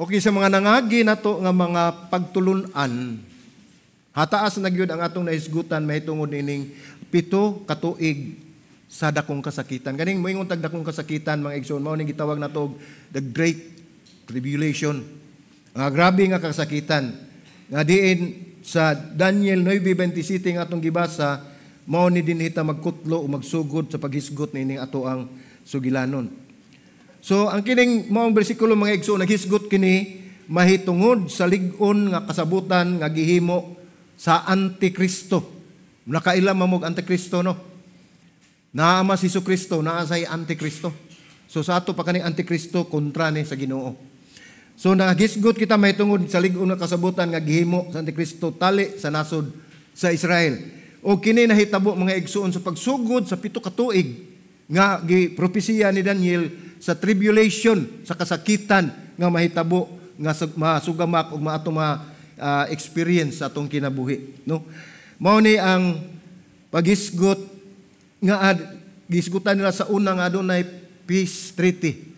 Okay, sa mga nangagi nato nga mga pagtulunan, hataas na gyud ang atong nahisgutan mahitungod nining 7 ka tuig sa dakong kasakitan. Kaning moingon tag dakong kasakitan, mga igsoon, mao ning gitawag nato og the Great Tribulation. Nga grabe nga kasakitan. Nga diin sa Daniel 9:27 nga atong gibasa, mao ni dinhi ta magkutlo o magsugod sa paghisgot nining ato ang sugilanon. So ang kining maong bersikulo, mga igsoon, naghisgot kini mahitungod sa lig-on nga kasabutan nga gihimo sa Antikristo. Nakaila man mo'g Antikristo, no? Naa man si Kristo, naa say Antikristo. So sa ato pa, kaning Antikristo kontra ni sa Ginoo. So nagisgot kita mahitungod sa lig-on nga kasabutan nga gihimo sa Antikristo tali sa nasod sa Israel. O kini nahitabo, mga igsoon, sa pagsugod sa 7 ka tuig nga gipropesiya ni Daniel sa tribulation, sa kasakitan nga mahitabo nga masugamak ug maato ma experience sa atong kinabuhi, no? Mao ni ang paghisgot nga gisgutan nila sa una nga adunay peace treaty.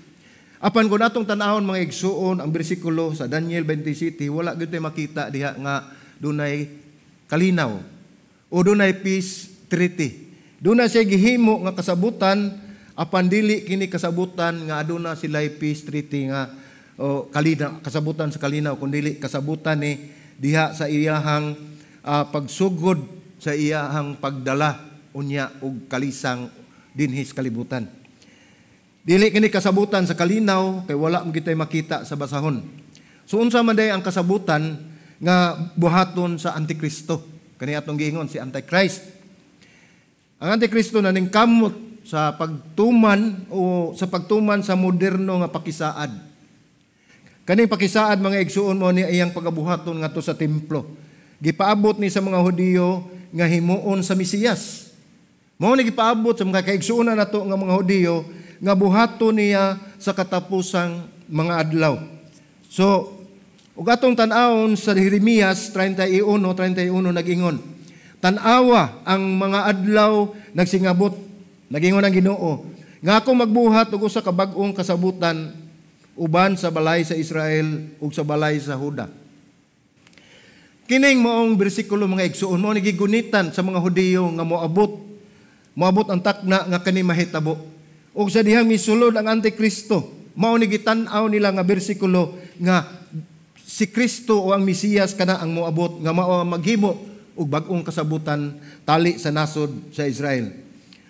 Apan kung atong tan-awon, mga igsuon, ang bersikulo sa Daniel 27, wala gyud tay makita diha nga dunay kalinaw o dunay peace treaty. Duna siya gihimo nga kasabutan, apan dili kini kasabutan nga aduna sila'y peace treaty nga o kalinaw, kasabutan sa kalinaw, kundi kasabutan ni diha sa iyahang pagsugod sa iyahang pagdala unya og kalisang dinhi sa kalibutan. Dili kini kasabutan sa kalinaw kay wala mo kitay makita sa basahon. So unsa man day ang kasabutan nga buhaton sa Antikristo? Kani atong giingon si Antichrist. Ang Antikristo na kamot sa pagtuman o sa pagtuman sa moderno nga pakisaad. Kaning pakisaad, mga igsuon, mo ni iyang pagabuhaton ngadto sa templo. Gipaabot ni sa mga Hudiyo nga himuon sa Mesiyas. Mao ni gipaabot sa mga kaigsuonan nato nga mga Hudiyo nga buhaton niya sa katapusang mga adlaw. So, ug atong tan-awon sa Jeremias 31:31, nag-ingon, "Tan-awa, ang mga adlaw nagsingabot," nagingon ang Ginoo, "nga ako magbuhat og usa ka bag-ong kasabutan uban sa balay sa Israel ug sa balay sa Huda." Kining maong bersikulo, mga igsuon, mao ni gigunitan sa mga Hudiyo nga moabot ang takna nga kani mahitabo. Ug sa dihang misulod ang Antikristo, mao ni gitan-aw nila nga bersikulo nga si Kristo o ang Mesiyas kana ang moabot nga mao ang maghimo og bag-ong kasabutan tali sa nasod sa Israel.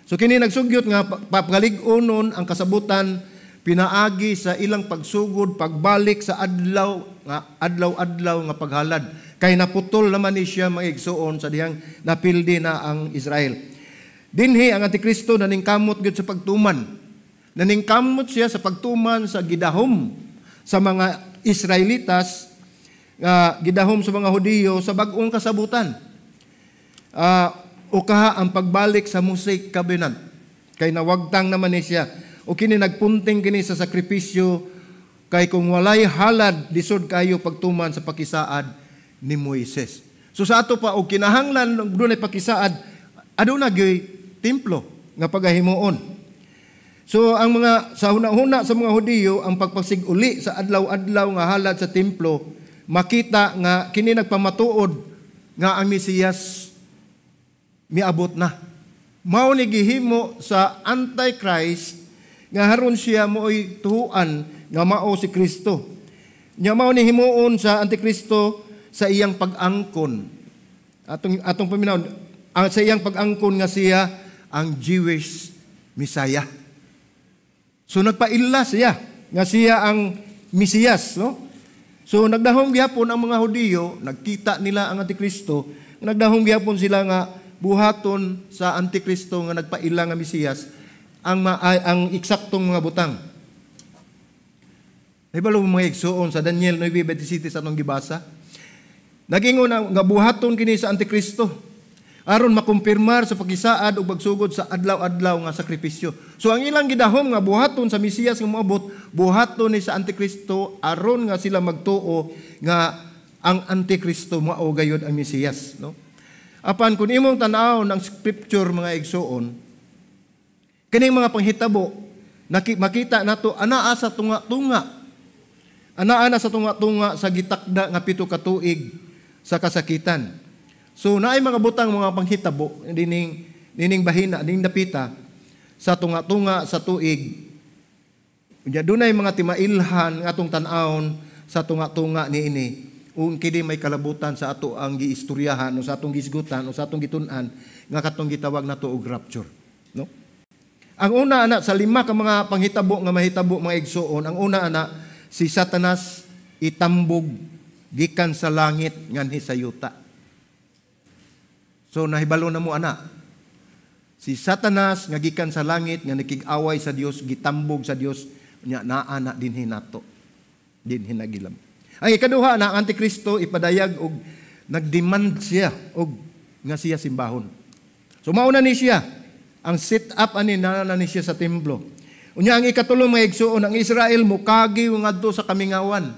So kini nagsugyot nga papalig-onon ang kasabutan pinaagi sa ilang pagsugod, pagbalik sa adlaw nga adlaw-adlaw nga paghalad. Kay naputol naman ni siya, mga igsuon, sa dihang napildi na ang Israel. Dinhi ang Antikristo naningkamot gyud sa pagtuman. Naningkamot siya sa pagtuman sa gidahom sa mga Israelitas, nga gidahom sa mga Hudiyo sa bag-ong kasabutan. Ukaha ang pagbalik sa Mosaic Covenant. Kay nawagtang naman ni siya. O kini nagpunting kini sa sakripisyo, kay kung walay halad, lisod kayo pagtuman sa pakisaad ni Moises. So sa ato pa, og kinahanglan dunay pakisaad, aduna gyoy templo nga pagahimuon. So ang mga sa huna-huna sa mga Hudiyo, ang pagpagsig-uli sa adlaw-adlaw nga halad sa templo, makita nga kini nagpamatuod nga ang Mesiyas miabot na. Mao ni gihimo sa Antichrist nga haron siya mo'y tuhuan nga mao si Kristo. Nya mao ni himuon sa Antikristo sa iyang pag-angkon. Atong paminaw ang sa iyang pag-angkon nga siya ang Jewish Messiah. So nagpaila siya nga siya ang Mesiyas, no? So nagdahom gyapon ang mga Hudiyo, nagkita nila ang Antikristo, nagdahom gyapon sila nga buhaton sa Antikristo nga nagpaila nga Mesiyas ang eksaktong mga butang. Nahibalo mo, mga igsuon, sa Daniel 9:27 sa atong gibasa, nagingon nga buhaton kini sa Antikristo aron makumpirmar sa pakisaad ug pagsugod sa adlaw-adlaw nga sakripisyo. So ang ilang gidahom nga buhaton sa Mesiyas nga moabot, buhaton ni sa Antikristo aron nga sila magtuo nga ang Antikristo mao gayud ang Mesiyas, no? Apan kung imong tan-awon ang scripture, mga igsuon, kining mga panghitabo makita nato anaa sa tunga-tunga. Anaa na sa tunga-tunga sa gitakda nga 7 ka tuig sa kasakitan. So naay mga butang, mga panghitabo dining bahina, dining dapita sa tunga-tunga sa tuig. Unya dunay mga timailhan nga atong tan-awon sa tunga-tunga niini. Ug kini may kalabutan sa ato ang giistoryahan o sa atong gisgutan o sa atong gitun-an nga katong gitawag nato og rapture, no? Ang una ana sa lima ka mga panghitabo nga mahitabo, mga igsuon, ang una ana, si Satanas itambog gikan sa langit nganhi sa yuta. So nahibalo na mo ana. Si Satanas nga gikan sa langit nga nakig-away sa Dios, gitambog sa Dios nya, naa na dinhi nato. Dinhi nagilam. Ang ikaduha na, ang Antikristo ipadayag og nagdemand siya og nga siya simbahon. So mauna ni siya. Ang set up ani na ni siya sa templo. Unya ang ikatulo, mga igsuon, ang Israel mukagi ngadto sa kamingawan.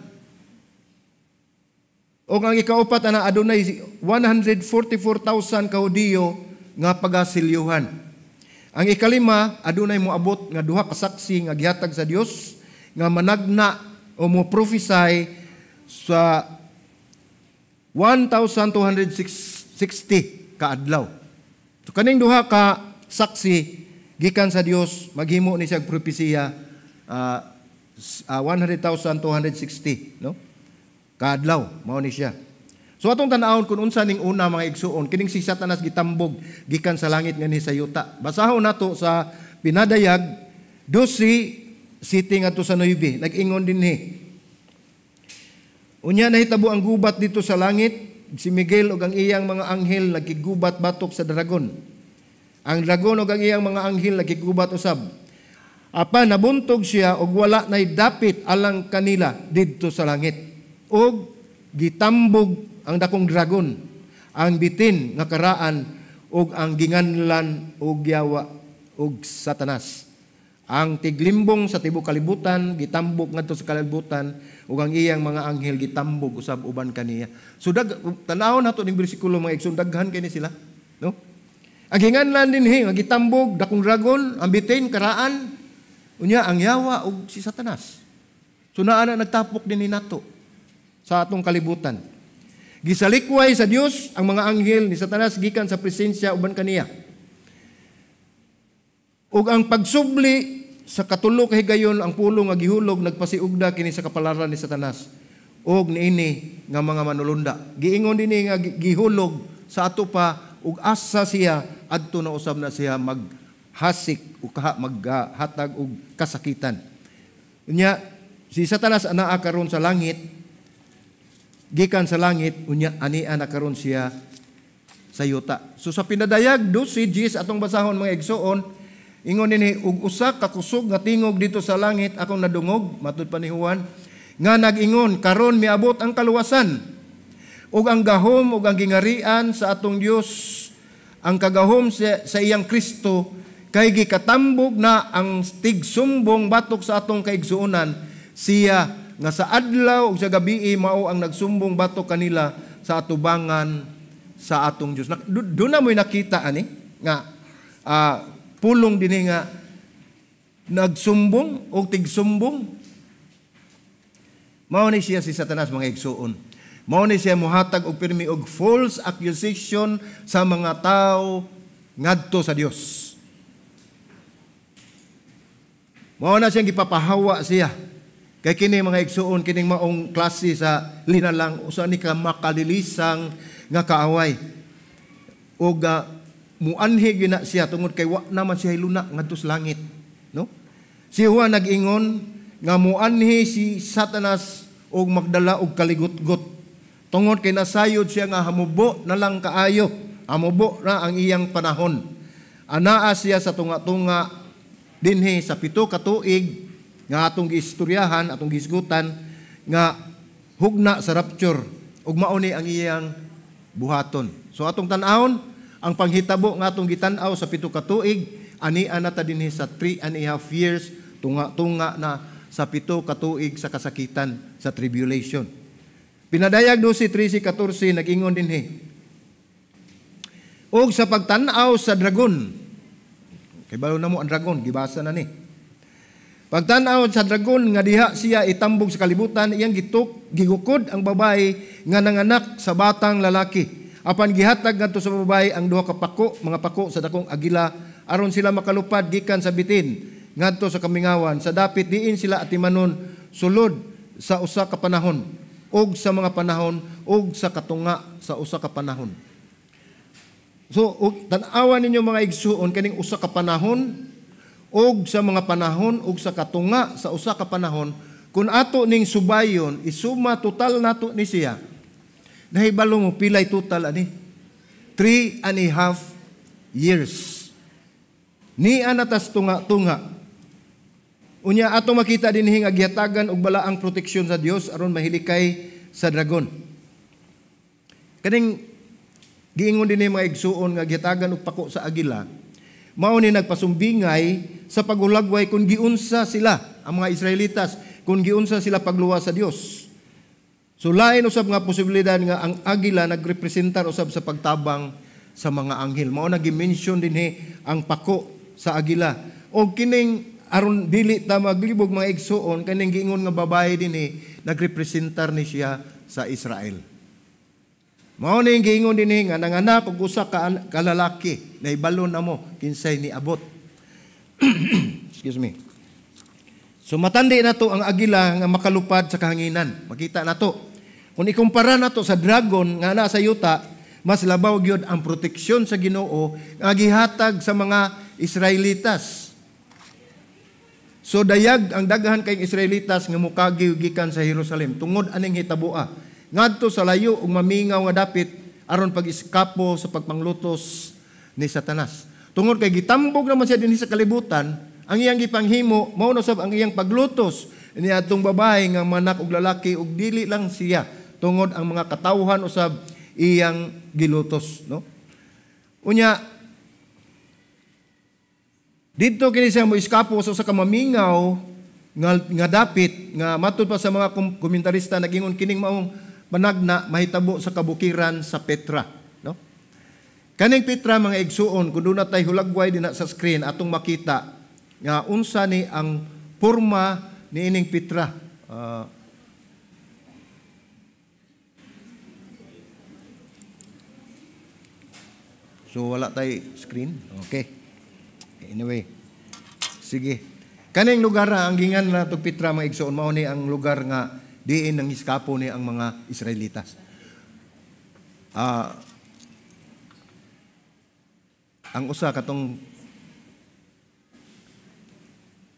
O ang ikaupat ana, adunay 144,000 ka Hudiyo nga pagasilyuhan. Ang ikalima, adunay moabot nga duha ka saksi nga gihatag sa Dios nga managna o mo prophesy sa 1,260 ka adlaw. So kaning duha ka saksi gikan sa Dios, maghimo ni siya propesiya 100,260, no, kaadlaw mao ni siya. So atong tan-awon kung unsa ning una, mga igsuon, kining si Satanas gitambog gikan sa langit nganhi sa yuta. Basahon nato sa Pinadayag 12:7 ngadto sa 9. Nag-ingon dinhi. Unya nahitabo ang gubat dito sa langit, si Miguel ug ang iyang mga anghel nagkigubat batok sa dragon. Ang dragon ug ang iyang mga anghel nagkigubat usab. Apan nabuntog siya ug wala nay dapit alang kanila didto sa langit. Ug gitambog ang dakong dragon, ang bitin nga karaan ug ang ginganlan og yawa ug Satanas. Ang tiglimbong sa tibuok kalibutan gitambog ngadto sa kalibutan ug ang iyang mga anghel gitambog usab uban kaniya. So tan-awon nato ning bersikulo, mga igsoon, daghan kini sila, no? Ang ginganlan dinhi nga gitambog, dakong dragon, ang bitin karaan, unya ang yawa ug si Satanas. So naa na nagtapok dinhi nato sa atong kalibutan. Gisalikway sa Dios ang mga anghel ni Satanas gikan sa presensya uban kaniya. Ug ang pagsubli sa katulo ka higayon, ang pulong nga gihulog nagpasiugda kini sa kapalaran ni Satanas ug niini nga mga manulunda. Giingon dinhi nga gihulog sa ato pa ug asa siya adto na usab na siya maghasik o maghatag og kasakitan. Unya si Satanas anaa karon sa langit, gikan sa langit, unya ania na karon siya sa yuta. So sa Pinadayag 12:10 atong basahon, mga igsuon, ingon dinhi, "Ug usa ka kusog nga tingog dito sa langit akong nadungog," matud pa ni Juan, "nga nag-ingon, 'Karon miabot ang kaluwasan ug ang gahom ug ang gingarian sa atong Dios, ang kagahom sa iyang Kristo, kay gikatambog na ang tigsumbong batok sa atong kaigsuonan, siya nga sa adlaw ug sa gabii mao ang nagsumbong batok kanila sa atubangan sa atong Dios.'" Doon na mo'y nakita ani nga pulong dinhi nga nagsumbong o tigsumbong. Mao ni siya si Satanas, mga igsuon. Mao ni siya muhatag og pirmi og false accusation sa mga tao ngadto sa Dios. Mao na siyang gipapahawa siya. Kay kini, mga igsuon, kining maong klase sa linalang usa ni ka makalilisang nga kaaway. Og muanhi gyud na siya tungod kay wa naman siya hiluna ngadto sa langit, no? Si Juan nag-ingon nga muanhi si Satanas og magdala og kaligutgot tungod kay nasayod siya nga hamubo na lang kaayo, hamubo na ang iyang panahon. Anaa siya sa tunga-tunga dinhi sa 7 ka tuig nga atong giistoryahan, atong gisgutan nga hugna sa rapture, ug mao ni ang iyang buhaton. So atong tan-awon ang panghitabo nga atong gitan-aw sa 7 ka tuig, ania na ta dinhi sa 3.5 years, tunga-tunga na sa 7 ka tuig sa kasakitan, sa tribulation. Pinadayag 12, 13, 14, nag-ingon dinhi. "Og sa pagtan-aw sa dragon," kay balo na mo ang dragon, gibasa na ni. Pagtan-aw sa dragon nga diha siya itambog sa kalibutan, iyang gigukod ang babae nga nanganak sa batang lalaki. Apan gihatag ngadto sa babae ang duha ka pako, mga pako sa dakong agila, aron sila makalupad gikan sa bitin ngadto sa kamingawan, sa dapit diin sila atimanon sulod sa usa ka panahon og sa mga panahon og sa katunga sa usa ka panahon. So tan-awan ninyo mga igsuon kaning usa ka panahon og sa mga panahon og sa katunga sa usa ka panahon, kun ato ning subayon isuma total nato ni siya, nahibalo mo pilay total ani 3.5 years ni anatas tunga-tunga. Unya ato makita dinhi nga gihatagan og balaang proteksyon sa Dios aron mahilikay sa dragon. Kaning giingon dinhi mga igsuon nga gihatagan og pako sa agila, mao ni nagpasumbingay sa paghulagway kung giunsa sila ang mga Israelitas, kung giunsa sila pagluwas sa Dios. So lain usab nga posibilidad nga ang agila nagrepresentar usab sa pagtabang sa mga anghel. Mao na gi-mention dinhi ang pako sa agila. Og kining aron dili ta maglibog mga igsuon, kaning giingon nga babae dinhi nagrepresentar ni siya sa Israel. Mao ni giingon dinhi nga nanganak og usa ka lalaki, nahibalo na mo kinsay niabot. Excuse me. So matandi na to ang agila nga makalupad sa kahanginan. Makita na to. Kung ikumpara na to sa dragon nga naa sa yuta, mas labaw gyud ang proteksyon sa Ginoo nga gihatag sa mga Israelitas. So dayag ang daghan kay Israelitas nga mukagi gikan sa Jerusalem tungod aning hitaboa ngadto sa layo ug mamingaw nga dapit aron pag-iskapo sa pagpanglutos ni Satanas. Tungod kay gitambog naman siya dinhi sa kalibutan, ang iyang gipanghimo mao na sab ang iyang paglutos ni atong babae nga manak og lalaki, ug dili lang siya tungod ang mga katawhan usab iyang gilutos, no? Unya didto kini siya moeskapo sa usa ka mamingaw nga dapit nga matud pa sa mga komentarista nagingon kining maong panagna mahitabo sa kabukiran sa Petra, no? Kaning Petra mga igsuon, kun duna tay hulagway dinha sa screen atong makita nga unsa ni ang porma niining Petra. So wala tay screen. Okay. Anyway, sige. Kaning lugar ang gingan na tog Petra mga igsuon, mao ni ang lugar nga diin nang iskapo ni ang mga Israelitas. Ang usa katong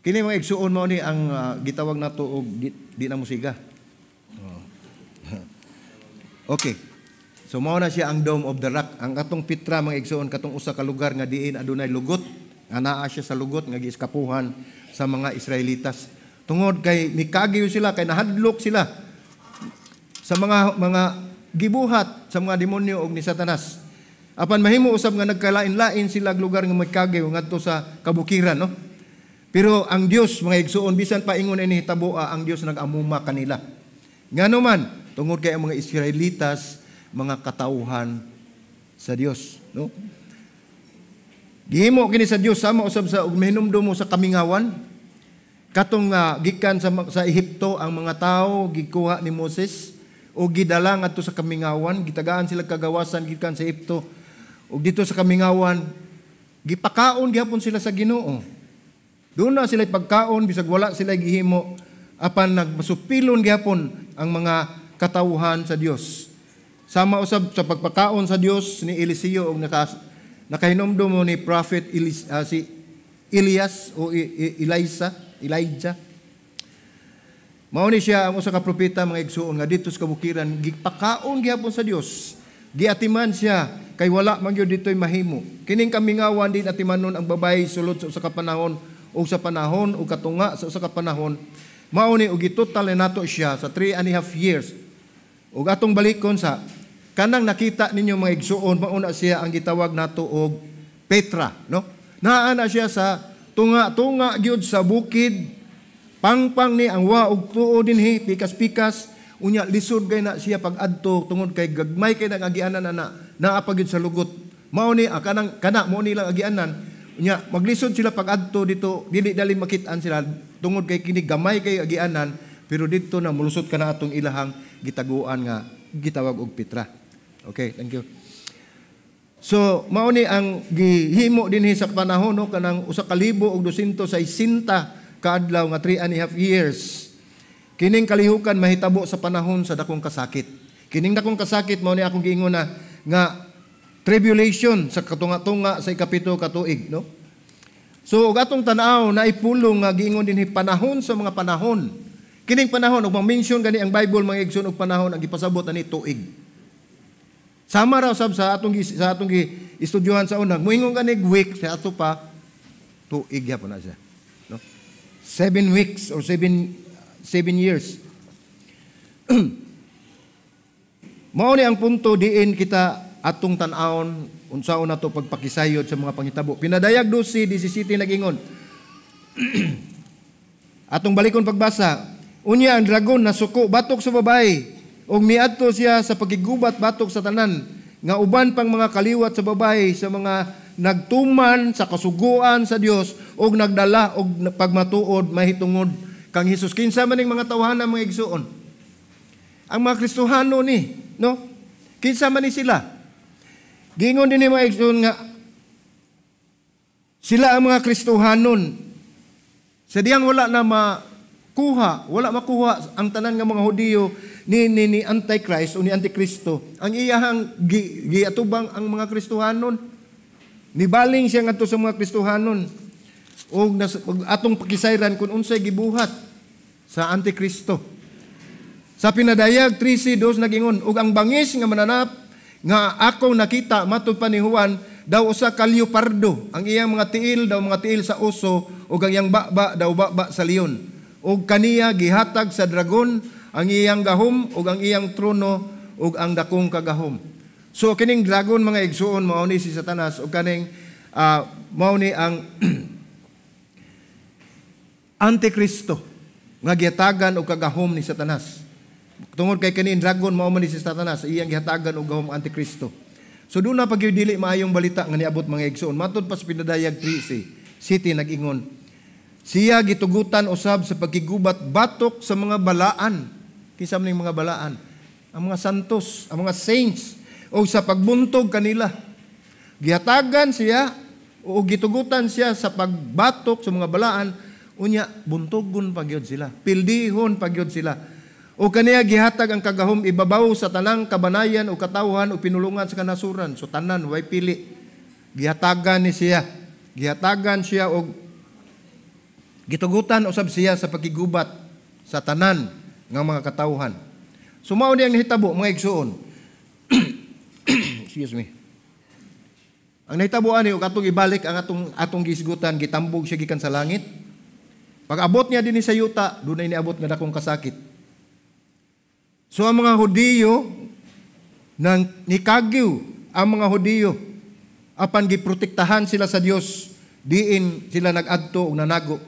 kini mga igsuon mao ni ang gitawag nato og di na musiga. Oh. Okay. So mao na siya ang Dome of the Rock. Ang katong Petra mga igsuon katong usa ka lugar nga diin adunay lugot, nga naa siya sa lugot nga giiskapuhan sa mga Israelitas. Tungod kay mikagiw sila, kay nahadlok sila sa mga gibuhat sa mga demonyo og ni Satanas. Apan mahimo usab nga nagkalain-lain sila og lugar nga mikagiw ngadto sa kabukiran, no? Pero ang Dios mga igsuon, bisan pa ingon ini hitaboa, ang Dios nag-amuma kanila. Ngano man, tungod kay ang mga Israelitas mga katawhan sa Dios, no? Gihimo kini sa Dios sama usab sa ug mahinumdum mo sa kamingawan katong gikan sa Ehipto ang mga tawo gikuha ni Moses o gidala ngadto sa kamingawan, gitagaan sila kagawasan gikan sa Ehipto ug dito sa kamingawan gipakaon gihapon sila sa Ginoo. Doon na sila pagkaon bisag wala sila gihimo, apan nagmasupilon gihapon ang mga katawhan sa Dios. Sama usab sa pagpakaon sa Dios ni Eliseo og nakahinumdum mo ni Prophet si Elias o Elijah. Mao ni siya ang usa ka propeta mga igsuon nga dito sa kabukiran gipakaon gihapon sa Dios. Giatiman siya kay wala man gyud ditoy mahimo. Kining kamingawan din atimanon ang babae sulod sa usa ka panahon o sa panahon o katunga sa usa ka panahon. Mao ni og gitotal nato siya sa 3.5 years. Ug atong balikon sa kanang nakita ninyo mga igsuon, mao na siya ang gitawag nato og Petra, no? Naa na siya sa tunga-tunga gyud sa bukid. Pangpang ni ang wa og tuo dinhi, pikas-pikas. Unya lisod kay na siya pag-adto tungod kay gagmay kay nang agianan ana, naa pa gyud sa lugot. Mao ni kanang kana mao nilang agianan. Unya maglisod sila pag-adto dito, dili dali makit-an sila. Tungod kay kini gamay kay agianan, pero didto na mulusot ka na atong ilahang gitaguan nga gitawag og Petra. Okay, thank you. So, mao ni ang gihimo dinhi sa panahon, no, kanang 1260 kaadlaw nga 3.5 years. Kining kalihukan mahitabo sa panahon sa dakong kasakit. Kining dakong kasakit, mao ni akong giingon na nga tribulation sa katunga-tunga sa 7 ka tuig, no? So ug atong tan-aw, naay pulong nga giingon dinhi, panahon sa mga panahon. Kining panahon, ug mention gani ang Bible, mga igsoon, og panahon, ang gipasabot ani tuig. Sama ra sab sa atong gi estudyohan sa una. Muingon gani week sa ato pa, tuig gyapon na siya. No? 7 weeks or 7 years. Mao ni ang punto diin kita atong tan-awon unsaon nato pagpakisayod sa mga panghitabo. Pinadayag 12:17 nagingon. Atong balikon pagbasa. Unya ang dragon nasuko batok sa babae ug miadto siya sa pagkigubat batok sa tanan nga uban pang mga kaliwat sa babae, sa mga nagtuman sa kasuguan sa Dios ug nagdala og pagmatuod mahitungod kang Hesus. Kinsa man ning mga tawhana, mga igsuon? Ang mga Kristohano ni, no? Kinsa man ni sila? Giingon din ni, mga igsuon, nga sila ang mga Kristohanon. Sa diyang wala na makuha, wala makuha ang tanan nga mga Hudiyo ni Antichrist o ni Antikristo. Ang iyahang giatubang ang mga Kristohanon. Nibaling siya ngadto sa mga Kristohanon. Og atong pakisayran kung unsay gibuhat sa Antikristo. Sa Pinadayag 13:2 nagingon, ug ang bangis nga mananap nga ako nakita, matud pa ni Juan, daw usa ka leopardo, ang iyang mga tiil daw mga tiil sa oso ug ang iyang baba daw baba sa leon. Ug kaniya gihatag sa dragon ang iyang gahom ug ang iyang trono ug ang dakong kagahom. So kining dragon, mga igsuon, mao ni si Satanas, ug kaning mao ni ang Antikristo nga gihatagan og kagahom ni Satanas. Tungod kay kaning dragon mao man ni si Satanas, iyang gihatagan og gahom Antikristo. So duna pa gyud dili maayong balita nga niabot, mga igsuon. Matod pa sa Pinadayag 13:7 nag-ingon, siya gitugutan usab sa pagkigubat batok sa mga balaan. Kinsa man ning mga balaan? Ang mga santos, ang mga saints, o sa pagbuntog kanila. Gihatagan siya o gitugutan siya sa pagbatok sa mga balaan, unya buntogon pa gyud sila, pildihon pa gyud sila. O kaniya gihatag ang kagahom ibabaw sa tanang kabanayan o katawhan o pinulungan sa kanasuran. So tanan, way pili. Gihatagan ni siya. Gihatagan siya og gitugutan usab siya sa pagkigubat sa tanan nga mga katawhan. So mao ni ang nahitabo, mga igsuon. Excuse me. Ang nahitabo ani, ug atong ibalik ang atong gisgutan, gitambog siya gikan sa langit. Pag abot niya dinhi sa yuta, dunay niabot nga dakong kasakit. So ang mga Hudiyo nang nikagiw ang mga Hudiyo, apan giprotektahan sila sa Dios, diin sila nag-adto og nanago.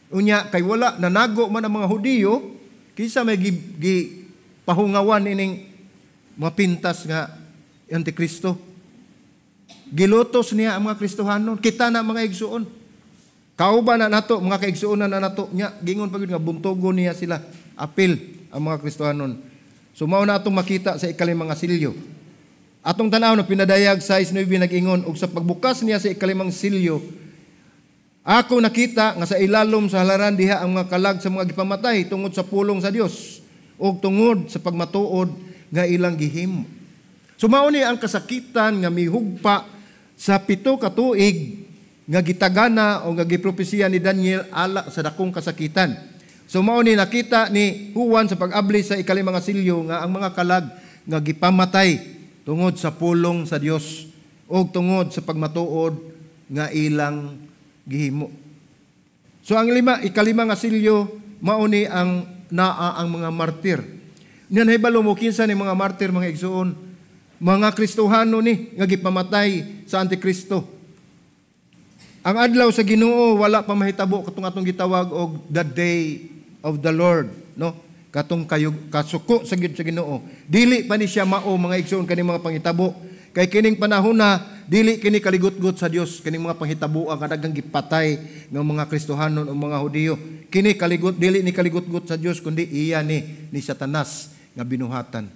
Unya kay wala nanago man ang mga Hudiyo, kinsa may gi pahungawan ining mga pintas nga Antikristo? Gilutos niya ang mga Kristohanon. Kita na, mga igsuon. Kauban na nato, mga kaigsuonan na nato nya, gingon pa gyud nga buntogon niya sila. Apil ang mga Kristohanon. So mao na atong makita sa ikalimang nga silyo. Atong tan-aw na Pinadayag 6:9 nag-ingon, ug sa pagbukas niya sa ikalimang silyo, ako nakita nga sa ilalom sa halaran diha ang mga kalag sa mga gipamatay tungod sa pulong sa Dios ug tungod sa pagmatuod nga ilang gihimo. So mao ni ang kasakitan nga mihugpa sa 7 ka tuig nga gitagana o nga gipropesiya ni Daniel ala sa dakong kasakitan. So mao ni nakita ni Juan sa pag-abli sa ikalimang nga silyo nga ang mga kalag nga gipamatay tungod sa pulong sa Dios o tungod sa pagmatuod nga ilang gihimo. So ang ikalima nga silyo, mao ni ang naa ang mga martir. Niyan hibalo mo kinsa ni mga martir, mga igsuon? Mga Kristohano ni nga gipamatay sa Antikristo. Ang adlaw sa Ginoo wala pa mahitabo, katong atong gitawag og the day of the Lord, no? Katong kayo kasuko sa gid sa Ginoo. Dili pa ni siya mao, mga igsuon, kani mga pangitabo. Kay kining panahon na dili kini kaligutgot sa Dios kining mga panghitaboa nga daghang gipatay ng mga Kristohanon o mga Hudiyo. Kini kaligot dili ni kaligutgot sa Dios, kundi iya ni ni Satanas nga binuhatan.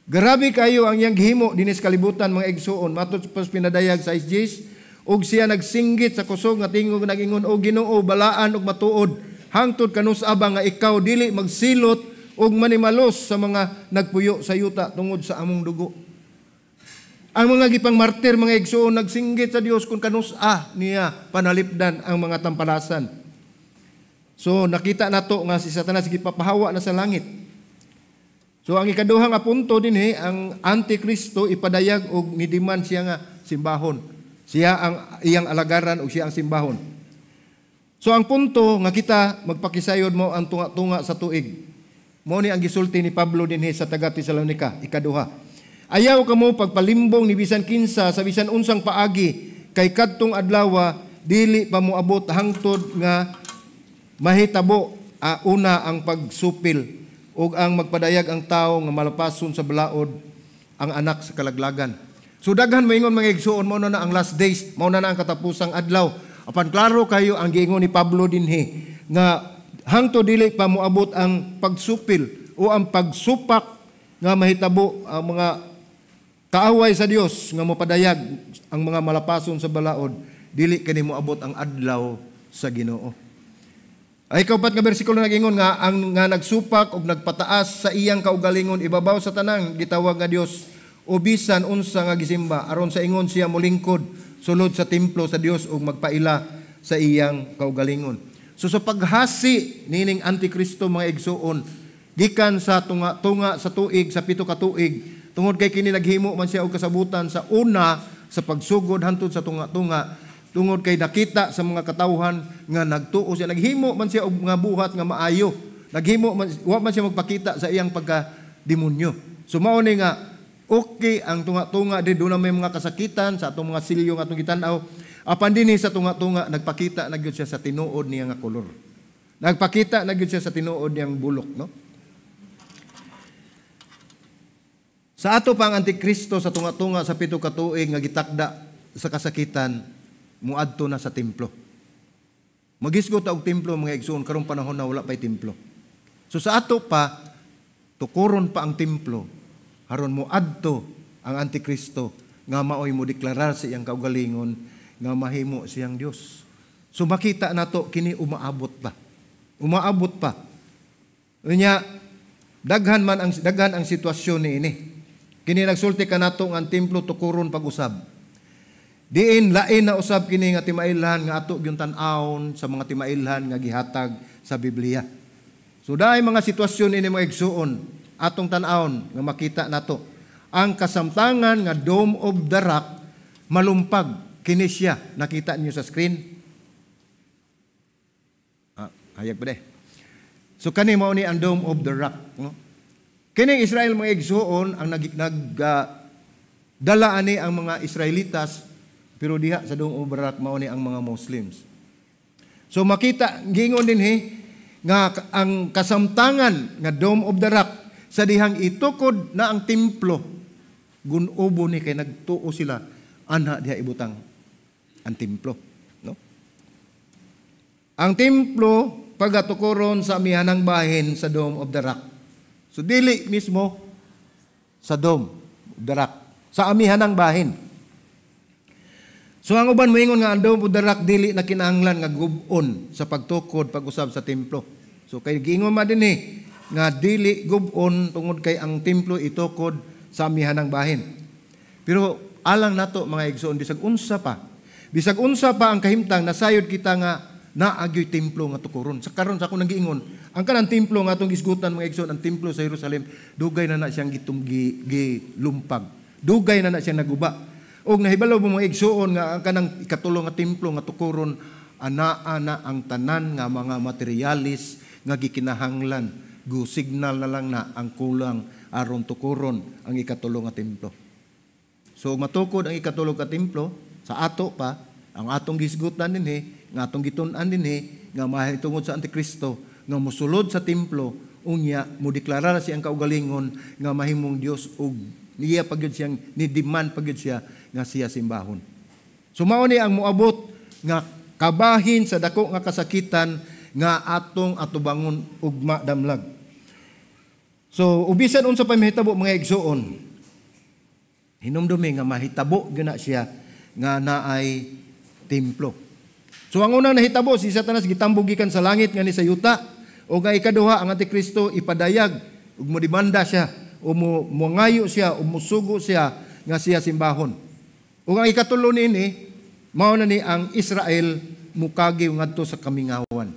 Grabe kayo ang iyang gihimo dinhi sa kalibutan, mga igsuon, matud pa pinadayag sa SGs. Ug siya nagsinggit sa kusog nga tingog, nagingon, "O Ginoo, balaan ug matuod, hangtod kanus-a ba nga ikaw dili magsilot ug manimalos sa mga nagpuyo sa yuta tungod sa among dugo?" Ang mga gipang martir, mga igsuon, nagsinggit sa Dios kung kanus-a niya panalipdan ang mga tampalasan. So nakita nato nga si Satanas gipapahawa na sa langit. So ang ikaduha nga punto dinhi, ang Antikristo ipadayag og nidiman siya nga simbahon. Siya ang iyang alagaran ug siya ang simbahon. So ang punto nga kita magpakisayod mo ang tunga-tunga sa tuig. Mao ni ang gisulti ni Pablo dinhi sa taga Tesalonica, ikaduha. "Ayaw kamo pagpalimbong ni bisan kinsa sa bisan unsang paagi, kay kadtong adlawa dili pa moabot hangtod nga mahitabo una ang pagsupil ug ang magpadayag ang tawo nga malapason sa balaod, ang anak sa kalaglagan." So daghan moingon, mga igsuon, mao na na ang last days, mao na na ang katapusang adlaw. Apan klaro kayo ang giingon ni Pablo dinhi nga hangtod dili pa moabot ang pagsupil o ang pagsupak nga mahitabo ang mga kaaway sa Dios nga mopadayag ang mga malapason sa balaod, dili kini moabot ang adlaw sa Ginoo. Ay kaupat nga bersikulo, nagingon nga ang nga nagsupak og nagpataas sa iyang kaugalingon ibabaw sa tanang gitawag nga Dios o bisan unsa nga gisimba, aron sa ingon siya molingkod sulod sa templo sa Dios ug magpaila sa iyang kaugalingon. So sa paghasi nining Antikristo, mga igsuon, gikan sa tunga-tunga sa tuig, sa 7 ka tuig, tungod kay kini naghimo man siya og kasabutan sa una sa pagsugod hantod sa tunga-tunga, tungod kay nakita sa mga katawhan nga nagtuo siya, naghimo man siya og mga buhat nga maayo, naghimo man, wa man siya magpakita sa iyang pagka demonyo. So mao ni nga okay ang tunga-tunga di doon na may mga kasakitan sa atong mga silyo nga atong gitan-aw. Apan dinhi sa tunga-tunga, nagpakita na gyud siya sa tinuod niya nga kolor, nagpakita na gyud siya sa tinuod niyang bulok, no? Sa ato pa ang Antikristo sa tunga-tunga sa 7 ka tuig nga gitakda sa kasakitan, muadto na sa templo. Magisgot og templo, mga igsoon, karong panahon na wala pay templo. So sa ato pa, tukuron pa ang templo aron muadto ang Antikristo nga maoy mo deklarar sa iyang kaugalingon nga mahimo siyang Dios. So makita nato kini umaabot pa. Umaabot pa. Unya daghan ang sitwasyon niini. Kini nagsulti kanato nga ang templo tukuron pag-usab. Diin lain na usab kini nga timailhan nga ato gyud tan-awon sa mga timailhan nga gihatag sa Biblia. So dahil mga sitwasyon ini, mga igsuon, atong tan-awon nga makita nato ang kasamtangan nga Dome of the Rock malumpag kini siya, nakita niyo sa screen. Hayag pa de. So kani mao ni ang Dome of the Rock, no? Kini Israel, mga igsuon, ang nag dala ani ang mga Israelitas, pero diha sa Dome of the Rock mao ni ang mga Muslims. So makita giingon dinhi nga ang kasamtangan nga Dome of the Rock, sa dihang itukod na ang templo, gunobo ni kay nagtuo sila anha diha ibutang ang templo, no? Ang templo pagatukoron sa amihanang bahin sa Dome of the Rock. So dili mismo sa Dome of the Rock, sa amihanang bahin. So ang uban moingon nga ang Dome of the Rock dili na kinahanglan nga gub-on sa pagtukod pag-usab sa templo. So kay giingon man dinhi nga dili gub-on tungod kay ang templo itukod sa amihanang bahin. Pero alang nato, mga igsoon, bisag unsa pa. Bisag unsa pa ang kahimtang, nasayod kita nga naagyoy templo nga tukuron. Sa karon sa akong nanggiingon, ang kanang templo nga atong gisgutan, mga igsoon, ang templo sa Jerusalem, dugay na na siyang gilumpag. Dugay na na siyang naguba. Og nahibalo mo, mga igsoon, nga ang kanang ikatulo nga templo nga tukuron, anaa na ang tanan nga mga materialis nga gikinahanglan. Go signal na lang na ang kulang aron tukuron ang ikatulo nga templo. So matukod ang ikatulo ka templo sa ato pa, ang atong gisgutan dinhi, nga atong gitun-an dinhi nga mahitungod sa Antikristo nga mosulod sa templo, unya mo deklarar siyang kaugalingon nga mahimong Dios ug niya pa gyud siyang ni demand pa gyud siya nga siya simbahon. So mao ni ang moabot nga kabahin sa dako nga kasakitan nga atong atubangon ugma damlag. So ubisan unsa pa mahitabo, mga igsuon, hinumdumi nga mahitabo gyud na siya nga naay templo. So ang unang nahitabo, si Satanas gitambog gikan sa langit nga ni sa yuta. O nga ikaduha, ang Antikristo ipadayag ug modemanda siya o mo mongayo siya o musugo siya nga siya simbahon. Ug ang ikatulo niini, mao na ni ang Israel mukagiw ngadto sa kamingawan.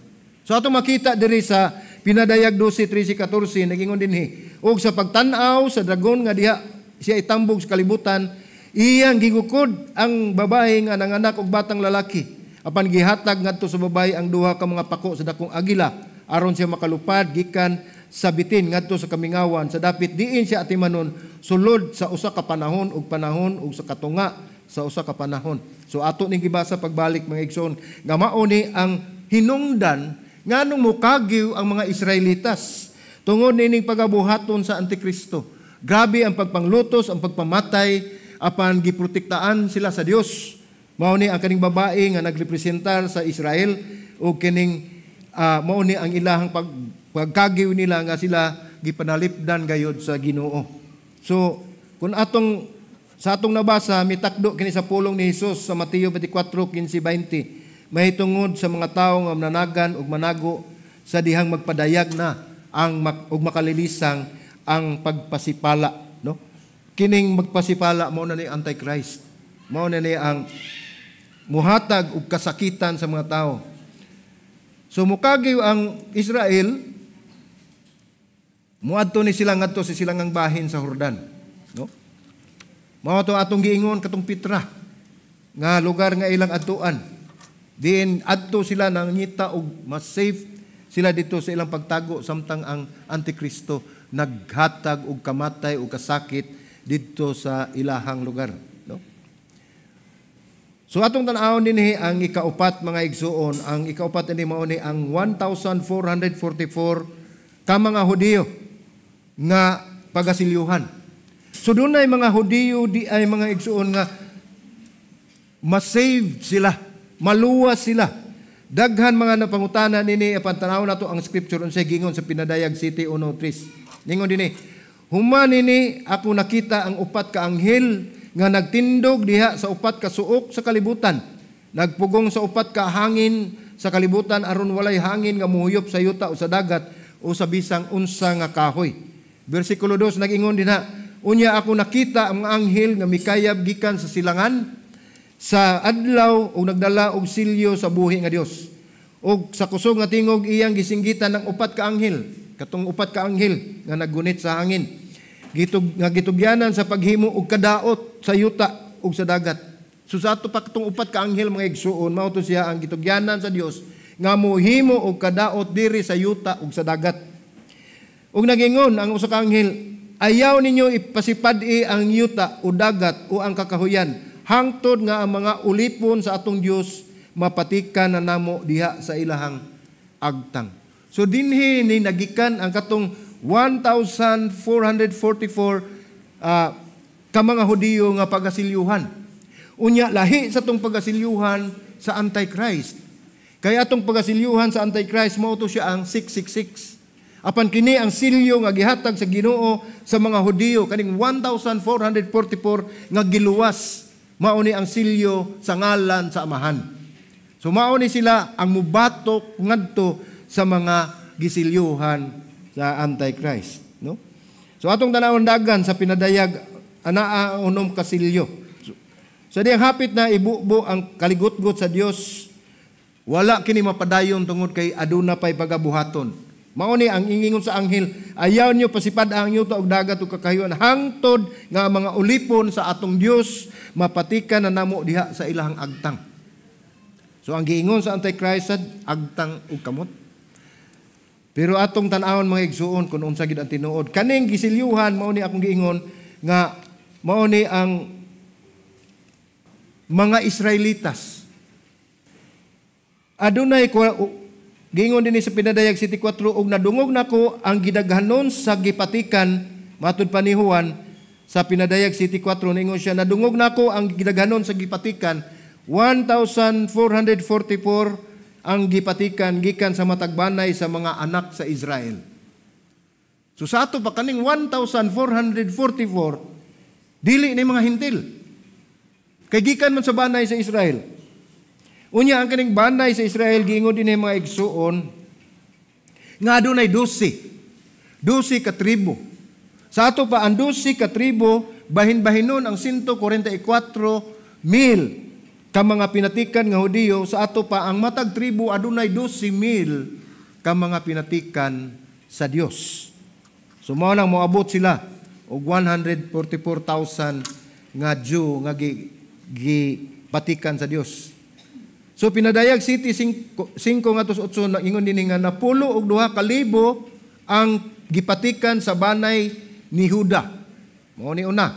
So ato makita diri sa Pinadayag 12, 13, 14, nagingon dinhi, "Ug sa pagtan-aw sa dragon nga diha siya itambog sa kalibutan, iyang gigukod ang babae nga nanganak og batang lalaki. Apan gihatag ngadto sa babae ang duha ka mga pako sa dakong agila aron siya makalupad gikan sa bitin ngadto sa kamingawan sa dapit, diin siya atimanon sulod sa usa ka panahon ug panahon ug sa katunga sa usa ka panahon." So ato ning gibasa pagbalik, mga igsoon, nga mao ni ang hinungdan nganong mukagiw ang mga Israelitas tungod nining pagabuhaton sa Antikristo. Grabe ang pagpanglutos, ang pagpamatay, apan giprotektaan sila sa Dios. Mao ni ang kaning babae nga nagrepresentar sa Israel o kining mao ni ang ilahang pagkagiw nila nga sila gipanalipdan gayod sa Ginoo. So kung atong sa atong nabasa, mitakdo kini sa pulong ni Hesus sa Mateo 24:15-20 mahitungod sa mga tawo nga mananagan ug manago sa dihang magpadayag na ang ug makalilisang ang pagpasipala, no? Kining magpasipala, mao na ni Antichrist, mao na ni ang muhatag og kasakitan sa mga tao. So mukagiw ang Israel, muadto ni sila ngadto sa silangang bahin sa Jordan, no? Mao to atong giingon katong Petra nga lugar nga ilang adtuan. Diin adto sila nangita og mas safe sila dito sa ilang pagtago samtang ang Antikristo naghatag og kamatay o kasakit didto sa ilahang lugar, no? So atong tan-awon dinhi ang ikaupat, mga igsuon. Ang ikaupat ini, mao ni ang 1444 ka mga Hudiyo nga pagasilyuhan. So dunay mga Hudiyo di ay, mga igsuon, nga ma-save sila, maluwas sila. Daghan mga napangutana nini, apan tan-awon nato ang scripture unsay gingon sa Pinadayag 7:1-3. Ningon dinhi, "Human nini ako nakita ang upat ka anghel nga nagtindog diha sa upat ka suok sa kalibutan. Nagpugong sa upat ka hangin sa kalibutan aron walay hangin nga muhuyop sa yuta o sa dagat o sa bisang unsa nga kahoy." Bersikulo 2, nag-ingon dinha, "Unya ako nakita ang mga anghel nga mikayab gikan sa silangan sa adlaw ug nagdala og silyo sa buhi nga Dios. Og sa kusog nga tingog iyang gisinggitan ng upat ka anghel," katong upat ka anghel nga naggunit sa hangin, "nga gitugyanan sa paghimo og kadaot sa yuta ug sa dagat." So sa ato pa katong upat ka anghel, mga igsuon, mao to siya ang gitugyanan sa Dios nga mohimo og kadaot diri sa yuta ug sa dagat. "Ug nagingon ang usa ka anghel, 'Ayaw ninyo ipasipad-i ang yuta o dagat o ang kakahuyan hangtod nga ang mga ulipon sa atong Dios mapatikan na namo diha sa ilahang agtang.'" So dinhi ni nagikan ang katong 1444 ka mga Hudiyo nga pagasilyuhan. Unya lahi sa tong pagasilyuhan sa Antichrist. Kaya atong pagasilyuhan sa Antichrist, mao to siya ang 666. Apan kini ang silyo nga gihatag sa Ginoo sa mga Hudiyo, kaning 1444 nga giluwas, mao ni ang silyo sa ngalan sa Amahan. So mao ni sila ang mubatok ngadto sa mga gisilyuhan sa Antichrist, no? So atong tanawon dagan sa Pinadayag, anaa unom ka silyo. So, sa diyang hapit na ibubo ang kaligutgot sa Dios, wala kini mapadayon tungod kay aduna pay pagabuhaton. Mao ni ang ingingon sa anghel, "Ayaw niyo pasipad ang yuta og dagat ug kakahuyan hangtod nga ang mga ulipon sa atong Dios mapatikan na namo diha sa ilahang agtang." So ang giingon sa Antichrist, agtang ug kamot. Pero atong tan-awon, mga igsuon, kung unsa gid ang tinuod. Kaning gisilyuhan, mao ni akong giingon nga mao ni ang mga Israelitas. Adunay giingon dinhi sa Pinadayag 7:4, "Ug nadungog nako ang gidaghanon sa gipatikan," matud pa ni Juan, Sa Pinadayag 7:4, ningon siya, "Nadungog nako ang gidaghanon sa gipatikan, 1,444 ang gipatikan gikan sa matag banay sa mga anak sa Israel." So sa ato pa, kaning 1,444 dili ni mga Hentil. Kay gikan man sa banay sa Israel. Unya, ang kaning banay sa Israel, giingon din mga igsuon nga adunay 12. 12 ka tribo. Sa ato pa, ang 12 ka tribo, bahin-bahinon ang 144 mil ka mga pinatikan nga Hudiyo. Sa ato pa, ang matag tribo adunay 12 mil ka mga pinatikan sa Dios. So mao nang moabot sila og 144,000 nga Jew nga gipatikan sa Dios. So Pinadayag 7:5 ngadto 8, ingon dinhi nga 62,000 ang gipatikan sa banay ni Huda. Mao ni una.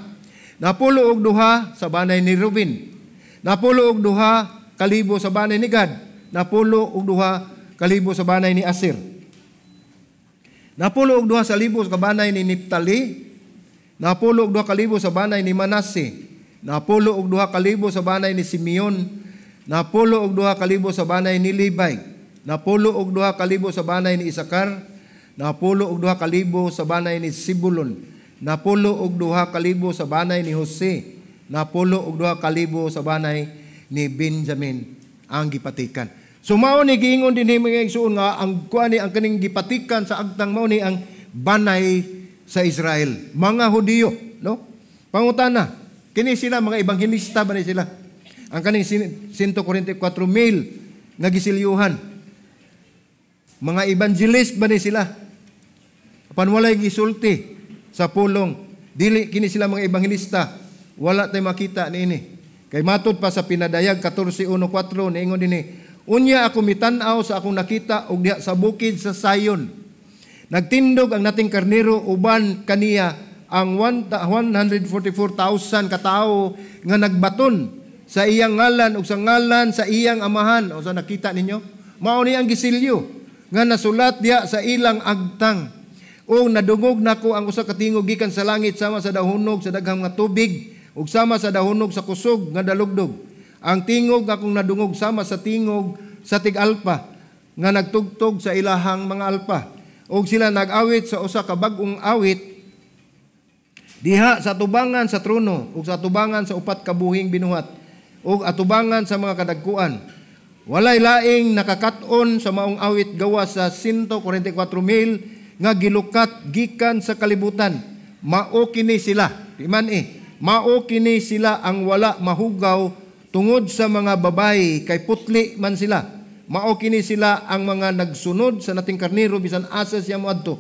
62 sa banay ni Ruben. 62,000 sa banay ni Gad. 62,000 sa banay ni Aser. 62,000 sa banay ni Neptali. 62,000 sa banay ni Manase. 62,000 sa banay ni Simeon. 62,000 sa banay ni Levi. 62,000 sa banay ni Isakar. 62,000 sa banay ni Zebulun. 62,000 sa banay ni Jose. 62,000 sa banay ni Benjamin ang gipatikan. So mao ni giingon dinhi, mga igsuon, nga ang kuan ni ang kaning gipatikan sa agtang, mao ni ang banay sa Israel, mga Hudiyo, no? Pangutana, kini sila mga ebanghelista ba ni sila? Ang kaning 144 mil nga gisilyuhan. Mga evangelist ba ni sila? Apan walay gisulti sa pulong. Dili kini sila mga ebanghelista. Wala tay makita niini. Kay matud pa sa Pinadayag 14:1-4, niingon dinhi, "Unya ako mitan-aw sa akong nakita, og diha sa bukid sa Zion, nagtindog ang Nating Karnero, uban kaniya ang 144,000 katawo nga nagbaton sa iyang ngalan ug sa ngalan sa iyang Amahan." O sa nakita ninyo? Mao ni ang gisilyo nga nasulat diha sa ilang agtang. "O nadungog nako ang usa ka tingog gikan sa langit sama sa dahunog sa daghang nga tubig ug sama sa dahunog sa kusog nga dalugdog. Ang tingog akong nadungog sama sa tingog sa tig-alpa nga nagtugtog sa ilahang mga alpa. Og sila nag-awit sa usa ka bag-ong awit diha sa atubangan sa trono ug sa atubangan sa upat ka buhing binuhat ug atubangan sa mga kadagkuan. Walay laing nakakat-on sa maong awit gawas sa 144 mil nga gilukat gikan sa kalibutan. Mao kini sila." Iman eh. "Mao kini sila ang wala mahugaw tungod sa mga babayi, kay putli man sila. Mao kini sila ang mga nagsunod sa Nating Karnero bisan asa siya moadto.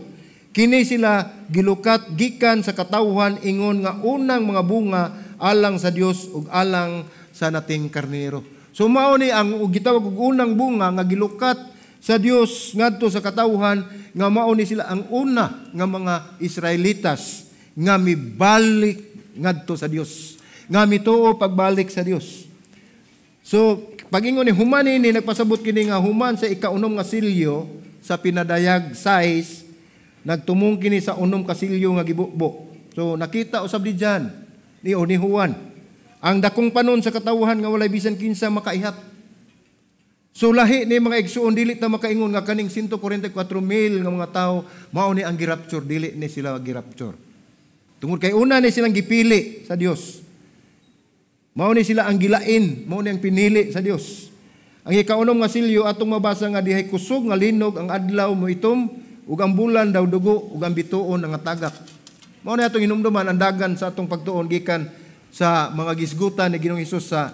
Kini sila gilukat gikan sa katawhan ingon nga unang mga bunga alang sa Dios ug alang sa Nating Karnero." So mao ni ang gitawag og unang bunga nga gilukat sa Dios ngadto sa katawhan, nga mao ni sila ang una nga mga Israelitas nga mibalik ngadto sa Dios, nga mituo pagbalik sa Dios. So pagingon ni human ini, nagpasabot kini nga human sa ikaunom nga silyo sa Pinadayag 6, nagtumong kini sa unom ka silyo nga gibubo. So nakita usab di John ni o ni Juan ang dakong panon sa katawhan nga walay bisan kinsa makaihap. So lahi ni, mga igsuon, dili ta makaingon nga kaning 144 mil nga mga tao mao ni ang girapture. Dili ni sila girapture. Tungod kay una ni silang gipili sa Dios. Mao ni sila ang gilain, mao ni ang pinili sa Dios. Ang ikaunom nga silyo, atong mabasa nga dihay kusog nga linog, ang adlaw moitom ug ang bulan daw dugo ug ang bituon nga tagak. Mao ni atong hinumduman ang dagan sa atong pagtuon gikan sa mga gisgutan ni Ginoong Hesus sa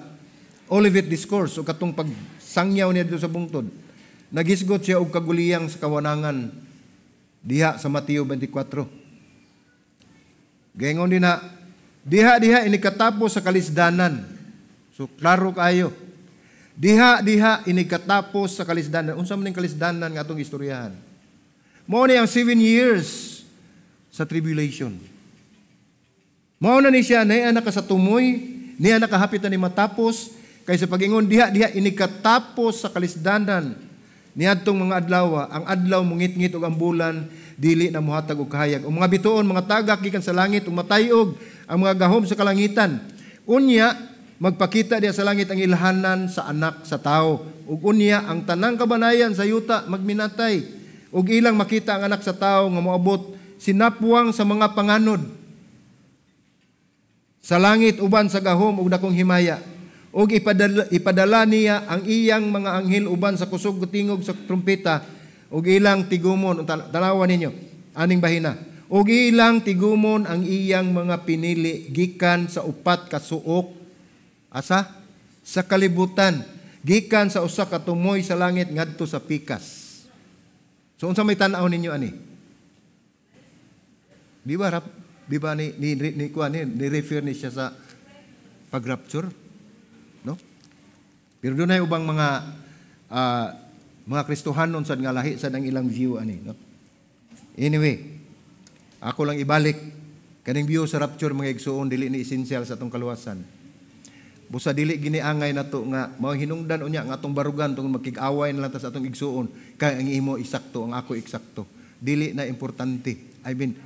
Olivet Discourse o katong pagsangyaw niya dito sa bungtod. Nagisgot siya og kaguliyang sa kawanangan diha sa Mateo 24. Gaingon din na, "Diha diha inikatapos sa kalisdanan." So klaro kayo. "Diha diha inikatapos sa kalisdanan." Unsa man ning kalisdanan nga atong istoryahan? Mao ni ang 7 years sa tribulation. Mao na ni siya, niya naka sa tumoy, niya nakahapit na ni matapos, kay sa pagingon, "Diha diha inikatapos sa kalisdanan," niadtong mga adlaw, ang adlaw mungitngit ug ang bulan dili na mohatag og kahayag. Ug mga bituon, mga tagak gikan sa langit ug matayog ang mga gahom sa kalangitan. Unya magpakita diha sa langit ang ilhanan sa anak sa tawo. Ug unya ang tanang kabanayan sa yuta magminatay. Ug ilang makita ang anak sa tawo nga moabot sinapwang sa mga panganod sa langit uban sa gahom ug dakong himaya. Ug ipadala niya ang iyang mga anghel uban sa kusog tingog sa trumpeta ug ilang tigumon. Tanawa ninyo aning bahina. Ug ilang tigumon ang iyang mga pinili gikan sa upat ka suok asa sa kalibutan, gikan sa usa ka tumoy sa langit ngadto sa pikas. So unsa may tan-aw ninyo ani? Di ba rap, di ba ni ni ni kuan ni, ni refer ni siya sa pag-rapture? No? Pero dunay ubang mga mga Kristohanon sad nga lahi sad ang ilang view ani, no? Anyway, ako lang ibalik kaning view sa rapture mga igsuon dili ni essential sa atong kaluwasan. Busa dili giniangay nato nga mao hinungdan unya nga atong barugan tungod magkig-away na lang ta sa atong igsuon kay ang imo eksakto ang ako eksakto. Dili na importante. I mean,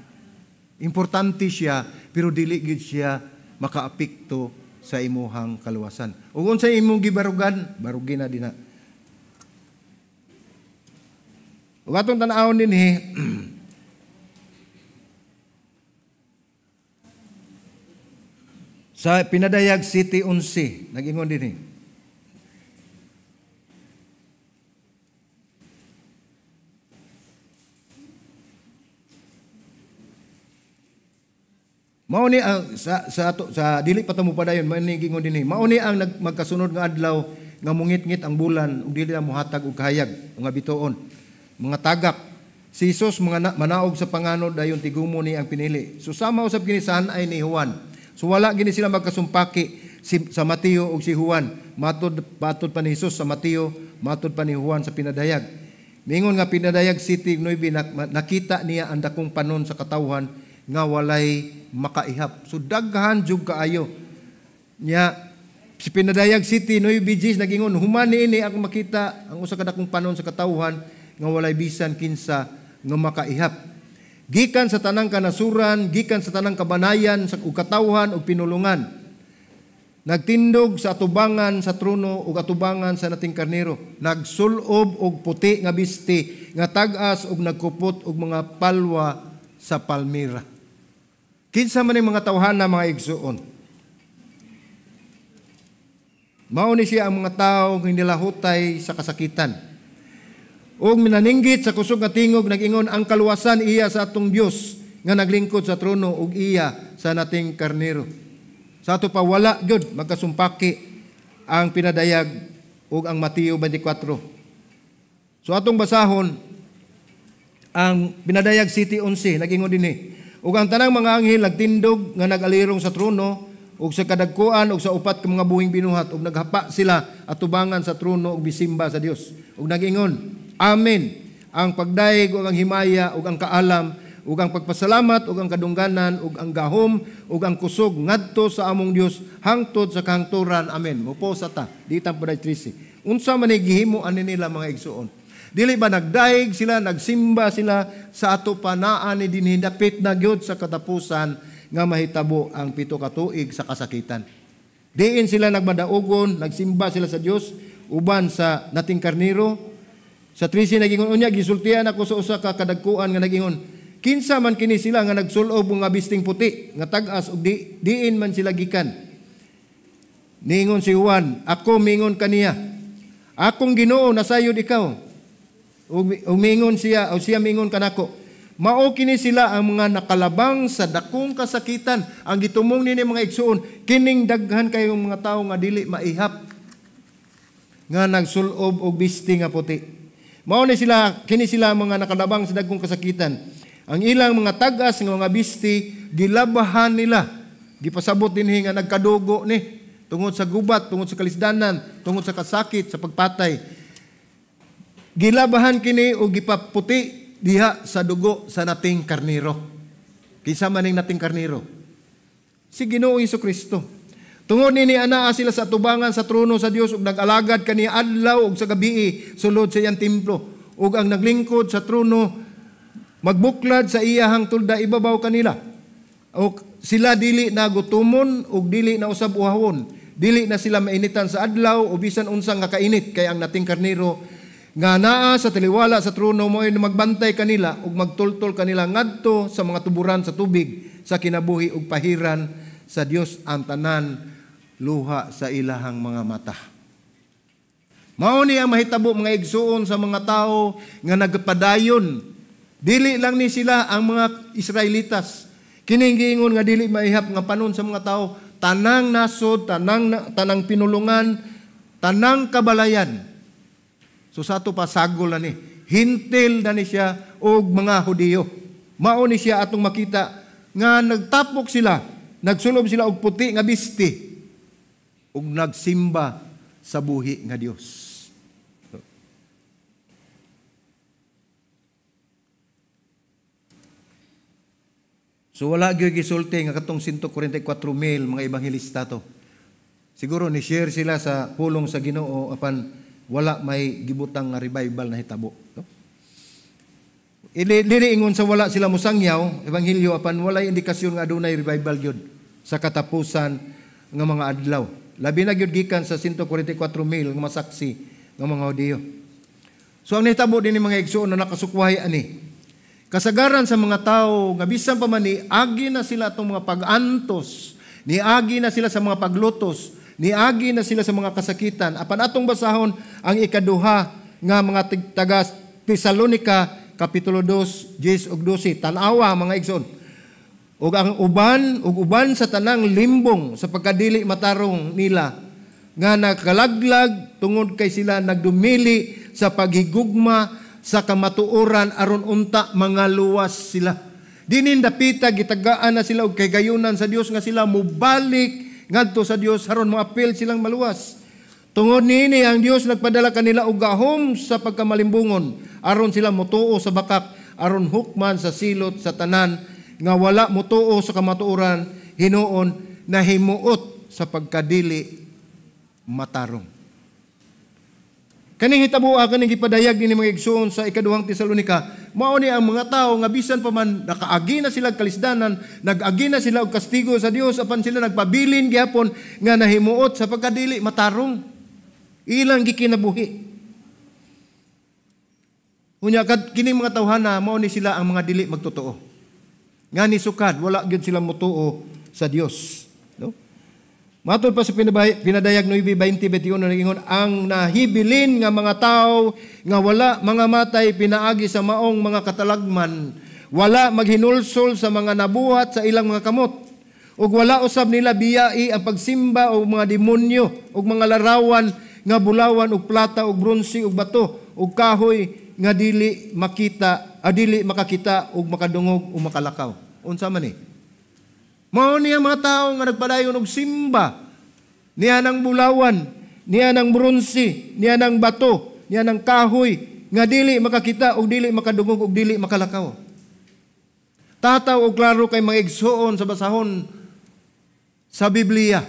importante siya pero dili gid siya makaapekto sa imuhang kaluwasan. Ug unsa imong gibarugan, barugin na dinha. Ug atong tan-awon dinhi sa Pinadayag City 11, nag-ingon dinhi. Mao ni ang sa dili pa ta mo padayon, mao ni gingon dinhi. Mao ni ang magkasunod nga adlaw nga mungitngit ang bulan ug dili na mohatag og kahayag nga bituon. Mga tagak si Jesus mga manaog sa panganod dayon tigumo ni ang pinili. So sama usab kini sa ay ni Juan. So wala gini sila magkasumpaki sa Mateo ug si Juan. Matod pa ni Jesus sa Mateo, matod pa ni Juan sa Pinadayag. Mingon nga Pinadayag City 9 nakita niya ang dakong panon sa katawhan nga walay makaihap. So daghan jud kaayo. Nya si Pinadayag City 9 Gs nagingon human niini ako makita ang usa ka dakong panon sa katawhan nga walay bisan kinsa nga makaihap. Gikan sa tanang kanasuran, gikan sa tanang kabanayan sa ug katawhan ug pinulungan. Nagtindog sa atubangan sa trono ug atubangan sa nating karnero. Nagsulob og puti nga bisti nga tag-as ug nagkupot og mga palwa sa palmira. Kinsa man ang mga tawhana mga igsuon? Mao ni siya ang mga tawo nga nilahutay sa kasakitan. Ug minaninggit sa kusog nga tingog nag-ingon ang kaluwasan iya sa atong Dios nga naglingkod sa trono ug iya sa nating karnero. Sa ato pa wala gyud magkasumpaki ang Pinadayag ug ang Mateo 24. So atong basahon ang Pinadayag City 11 nag-ingon dinhi. Ug ang tanang mga anghel nagtindog nga nag-alirong sa trono ug sa kadagkuan ug sa upat ka mga buhing binuhat ug naghapa sila atubangan sa trono ug bisimba sa Dios. Ug nag-ingon, Amen. Ang pagdayeg ug ang himaya ug ang kaalam ug ang pagpasalamat ug ang kadungganan ug ang gahom ug ang kusog ngadto sa among Dios hangtod sa kahangturan. Amen. Mupo sa ta. Di ta pa 13. Unsa man gihimo ani nila mga igsuon? Dili ba nagdaig sila, nagsimba sila sa ato pa naa ni dinhi dapit na gyud sa katapusan nga mahitabo ang 7 ka tuig sa kasakitan. Diin sila nagmadaugon, nagsimba sila sa Dios uban sa nating karnero. Sa 13 nagingon unya gisultian ako sa usa ka kadagkuan nga nagingon, kinsa man kini sila nga nagsulob nga bisting puti nga tag-as ug diin man sila gikan. Niingon si Juan, ako mingon kaniya, akong Ginoo nasayod ikaw. Ug mingon siya o siya mingon kanako, mao kini sila ang mga nakalabang sa dakong kasakitan. Ang gitumong nini mga igsuon, kining daghan kayong mga tawo nga dili maihap nga nagsulob og bisti nga puti. Mao ni sila, kini sila mga nakalabang sa dagkong kasakitan. Ang ilang mga tag-as nga mga bisti gilabahan nila. Gipasabot dinhi nga nagkadugo ni tungod sa gubat, tungod sa kalisdanan, tungod sa kasakit, sa pagpatay. Gilabahan kini og gipaputi diha sa dugo sa nating karnero. Kinsa man ning nating karnero? Si Ginoong Hesukristo. Tungod nini anaa sila sa atubangan sa trono sa Dios ug nag-alagad kaniya adlaw ug sa gabii sulod sa iyang templo. Ug ang naglingkod sa trono Magbuklad sa iyahang tulda ibabaw kanila. O sila dili na gutumon ug dili na usab uhawon. Dili na sila mainitan sa adlaw o bisan unsang nga kainit, kay ang nating karnero nga naa sa taliwala sa trono mo'y magbantay kanila ug magtultol kanila ngadto sa mga tuburan sa tubig sa kinabuhi ug pahiran sa Dios ang tanan luha sa ilahang mga mata. Mao ni ang mahitabo, mga igsuon, sa mga tao nga nagpadayon. Dili lang ni sila ang mga Israelitas. Kining giingon nga dili maihap nga panon sa mga tao, tanang nasod, tanang pinulungan, tanang kabalayan. So sa ato pa sagol na ni, hintil na ni siya og mga Hudiyo. Mao ni siya atong makita nga nagtapok sila, nagsulob sila og puti nga bisti ug nagsimba sa buhi nga Dios. So wala gyud gisulti nga katong 144,000 mga ebanghelista to. Siguro ni share sila sa pulong sa Ginoo apan wala may gibutang nga revival na hitabo, no? Dili ingon sa wala sila mosangyaw ebanghelyo apan walay indikasyon nga adunay revival gyud sa katapusan nga mga adlaw. Labi na gyud gikan sa 144,000 nga masaksi nga mga Hudiyo. So ang nahitabo dinhi, mga igsuon, na nakasukwahi ani, kasagaran sa mga tao nga bisan pa man niagi na sila atong mga pag-antos, niagi na sila sa mga paglutos, niagi na sila sa mga kasakitan. Apan atong basahon ang ikaduha nga mga taga Tesalonika kapitulo 2, 10 ug 12. Tan-awa, mga igsoon. Ug ang uban ug uban sa tanang limbong sa pagkadili matarong nila nga nakalaglag tungod kay sila nagdumili sa paghigugma sa kamatuoran aron unta mga luwas sila. Dinin dapita gitagaan na sila og kagayunan sa Dios nga sila mobalik ngadto sa Dios aron moapil silang maluwas. Tungod niini ang Dios nagpadala kanila og gahom sa pagkamalimbungon aron sila motuo sa bakak, aron hukman sa silot sa tanan nga wala motuo sa kamatuoran hinuon nahimuot sa pagkadili matarong. Kaning hitaboa, kaning gipadayag nini, mga igsuon, sa ikaduhang Tesalonika, mao ni ang mga tao nga bisan pa man nakaagi na sila kalisdanan, nag-agi na sila og kastigo sa Dios, apan sila nagpabilin gihapon nga nahimuot sa pagkadili matarong ilang gikinabuhi. Unya kad kining mga tawhana, mao ni sila ang mga dili magtotoo. Nga ni sukad wala gyud sila motuo sa Dios, no? Matod pa sa pinadayag 9:20-21 nagingon ang nahibilin nga mga tao nga wala mga matay pinaagi sa maong mga katalagman, wala maghinulsol sa mga nabuhat sa ilang mga kamot, ug wala usab nila biyai ang pagsimba og mga demonyo ug mga larawan nga bulawan ug plata ug bronse ug bato ug kahoy nga dili makita, dili makakita ug makadungog ug makalakaw. Unsa man ni? Mao niya mga tao nga nagpadayon og simba niya ng bulawan, niya ng bronse, niya ng bato, niya ng kahoy nga dili makakita ug dili makadungog ug dili makalakaw. Tataw og klaro kay mga igsuon sa basahon sa Biblia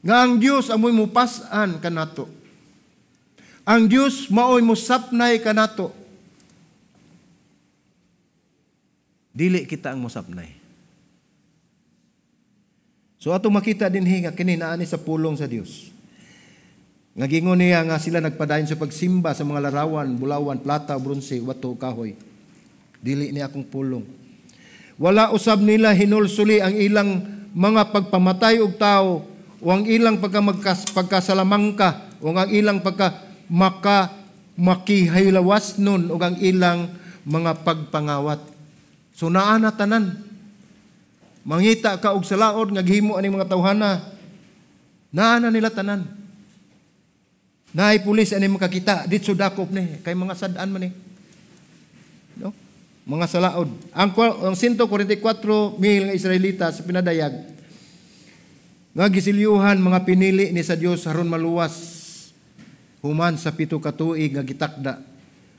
nga ang Dios amoy mupas-an kanato. Ang Dios maoy musapnay kanato. Dili kita ang musapnay. So atong makita dinhi nga kini naa ni sa pulong sa Dios. Nga gingon niya nga sila nagpadayon sa pagsimba sa mga larawan, bulawan, plata, bronse, bato, kahoy. Dili ni akong pulong. Wala usab nila hinulsuli ang ilang mga pagpamatay og tao o ang ilang pagkasalamangka o ang ilang pagka maka makihilawas nun o ang ilang mga pagpangawat. So naa na tanan. Mangita ka og salaod nga gihimo aning mga tawhana. Naa na nila tanan. Naay pulis ani makakita ditso dakop ni kay mga sad-an man ni. No? Mga salaod. Ang 144,000 nga Israelita sa pinadayag nga gisilyuhan mga pinili ni sa Dios aron maluwas human sa 7 ka tuig nga gitakda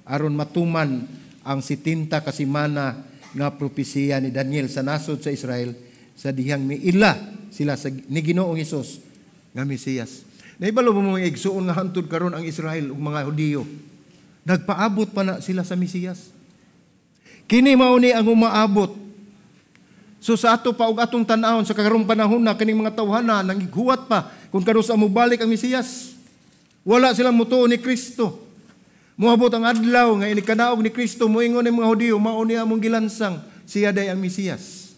aron matuman ang 70 ka semana nga propesiya ni Daniel sa nasod sa Israel sa dihang miila sila sa ni Ginoong Hesus nga Mesiyas. Naibalo mo mga igsuon nga hantod karon ang Israel ug mga Hudiyo. Nagpaabot pa na sila sa Mesiyas. Kini mao ni ang umaabot. So sa ato pa og atong tan-awon sa karong panahon na kining mga tawhana nangighuwat pa kung kanus-a mobalik ang Mesiyas. Wala sila mutuo ni Kristo. Moabot ang adlaw nga inikanaog ni Kristo, moingon ang mga Hudiyo, mao ni among gilansang, siya day ang Mesiyas.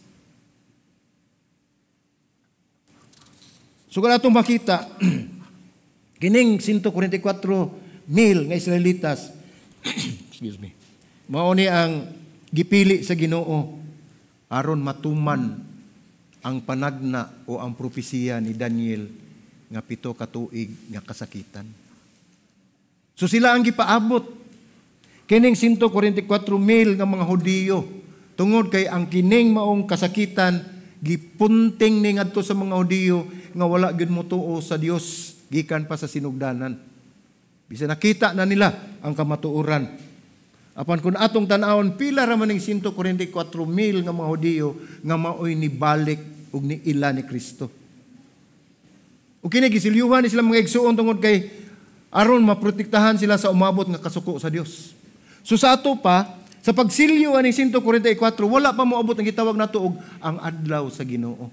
So kung atong makita, kining 144,000 nga Israelitas, excuse me, mao ni ang gipili sa Ginoo aron matuman ang panagna o ang propesiya ni Daniel nga 7 ka tuig nga kasakitan. So sila ang gipaabot kining 144,000 nga mga Hudiyo tungod kay ang kining maong kasakitan gipunting ni ngadto sa mga Hudiyo nga wala gyud motuo sa Dios gikan pa sa sinugdanan. Bisan nakita na nila ang kamatuoran. Apan kung atong tan-awon, pila ra man ning 144,000 nga mga Hudiyo nga maoy nibalik ug niila ni Kristo. Ug kini gisilyuhan ni sila mga igsuon tungod kay aron maprotektahan sila sa umabot nga kasuko sa Dios. So sa ato pa, sa pagsilyo ani 144, wala pa moabot ang gitawag nato og ang adlaw sa Ginoo.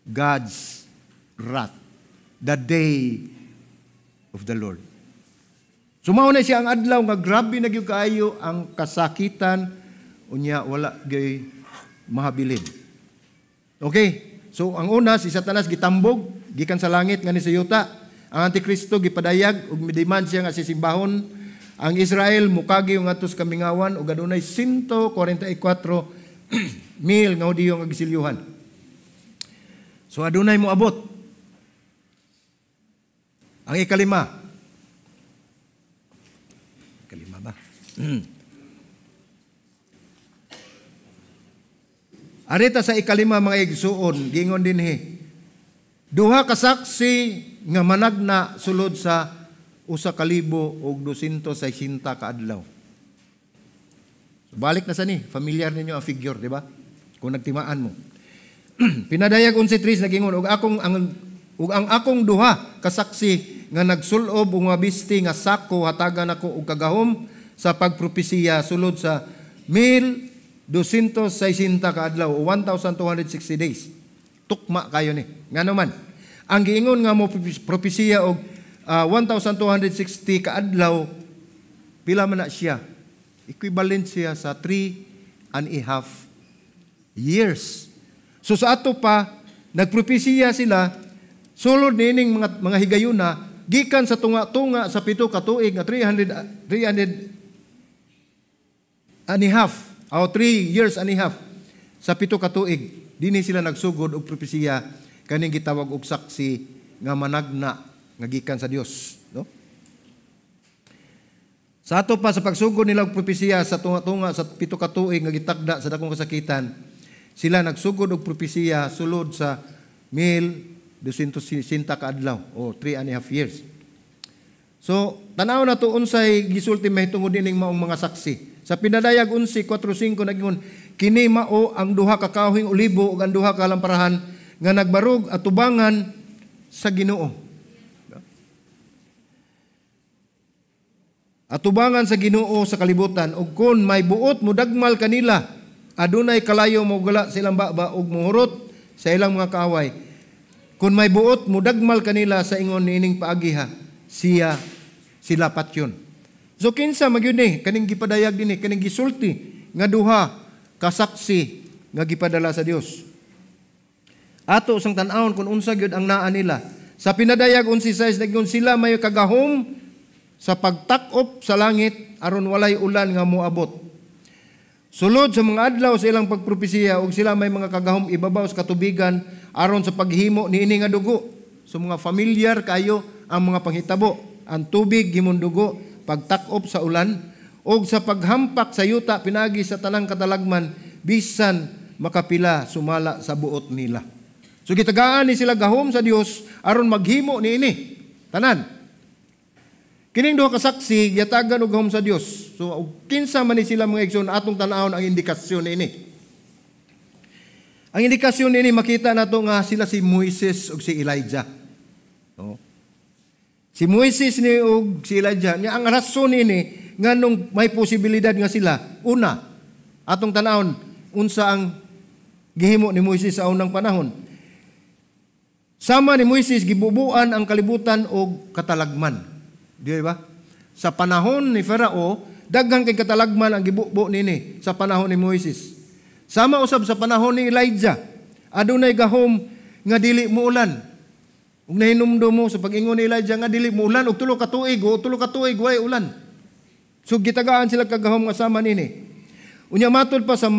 God's wrath, the day of the Lord. So mao na siya ang adlaw nga grabe na gyud kaayo ang kasakitan, unya wala gyud mahabilin. Okay? So ang una si Satanas gitambog gikan sa langit ngani sa yuta. Ang Antikristo gipadayag ug midemand siya nga sisimbahon. Ang Israel mukagi ngadto sa kamingawan ug adunay 144,000 nga Hudiyo nga gisilyuhan. So adunay moabot. Ang ikalima. Ikalima ba? Arita sa ikalima mga igsuon, gingon dinhi. Duha ka saksi nga managna sulod sa 1,260 ka adlaw. So, balik na sa ni, familiar ninyo ang figure, di ba? Kung nagtimaan mo. Pinadayag 11:3 nagingon og akong ang ug ang akong duha ka saksi nga nagsulob og mga bisti nga sako hatagan ako og kagahom sa pagpropesiya sulod sa 1,260 ka adlaw o 1,260 days. Tukma kayo ni. Ngano man, ang giingon nga mo propesiya og 1,260 ka adlaw, pila man na siya? Equivalent siya sa 3.5 years. So sa ato pa, nagpropesiya sila sulod niining mga higayuna gikan sa tunga-tunga sa 7 ka tuig nga 300 and a half o 3 years and a half sa 7 ka tuig dinhi sila nagsugod og propesiya kaning gitawag og saksi nga managna nga gikan sa Dios, no? Sa ato pa sa pagsugod nila og propesiya sa tunga-tunga sa 7 ka tuig nga gitakda sa dakong kasakitan, sila nagsugod og propesiya sulod sa 1,260 ka adlaw o 3.5 years. So, tan-aw na to unsay gisulti mahitungod nining maong mga saksi. Sa pinadayag 11:4-5 nagingon, kini mao ang duha ka kahoyng olibo ug ang duha ka lamparahan nga nagbarog atubangan sa Ginoo. Atubangan sa Ginoo sa kalibutan ug kun may buot modagmal kanila, adunay kalayo mogala sa ilang baba ug mohurot sa ilang mga kaaway. Kun may buot modagmal kanila sa ingon niining paagiha, siya sila patyon. So kinsa magyud ni kaning gipadayag dinhi, kaning gisulti nga duha ka saksi nga gipadala sa Dios. Ato sang tan-awon kung unsa gyud ang naa nila. Sa pinadayag 11:6 nagyun sila may kagahom sa pagtak-op sa langit aron walay ulan nga moabot. Sulod sa mga adlaw sa ilang pagpropesiya ug sila may mga kagahom ibabaw sa katubigan aron sa paghimo niini nga dugo. So mga familiar kayo ang mga panghitabo, ang tubig himong dugo, pagtak-op sa ulan ug sa paghampak sa yuta pinagi sa tanang katalagman bisan makapila sumala sa buot nila. So gitagaan ni sila gahom sa Dios aron maghimo niini tanan. Kining duha ka saksi giyatagan og gahom sa Dios. So og kinsa man ni sila mga igsoon, atong tan-awon ang indikasyon niini. Ang indikasyon niini makita nato nga sila si Moises ug si Elijah. No? Si Moises ni ug si Elijah, nya ang rason niini nganong may posibilidad nga sila, una, Atong tanawon unsa ang gihimo ni Moises sa unang panahon. Sama ni Moises, gibubuan ang kalibutan og katalagman. Di ba? Sa panahon ni Farao, daghan kay katalagman ang gibubo nini sa panahon ni Moises. Sama usab sa panahon ni Elijah, adunay gahom nga dili muulan. Ug nahinumdum mo sa pag-ingon ni Elijah nga dili muulan og 3 ka tuig, o 3 ka tuig way ulan. So gitagaan sila kagahom nga sama nini. Unya matud pa sa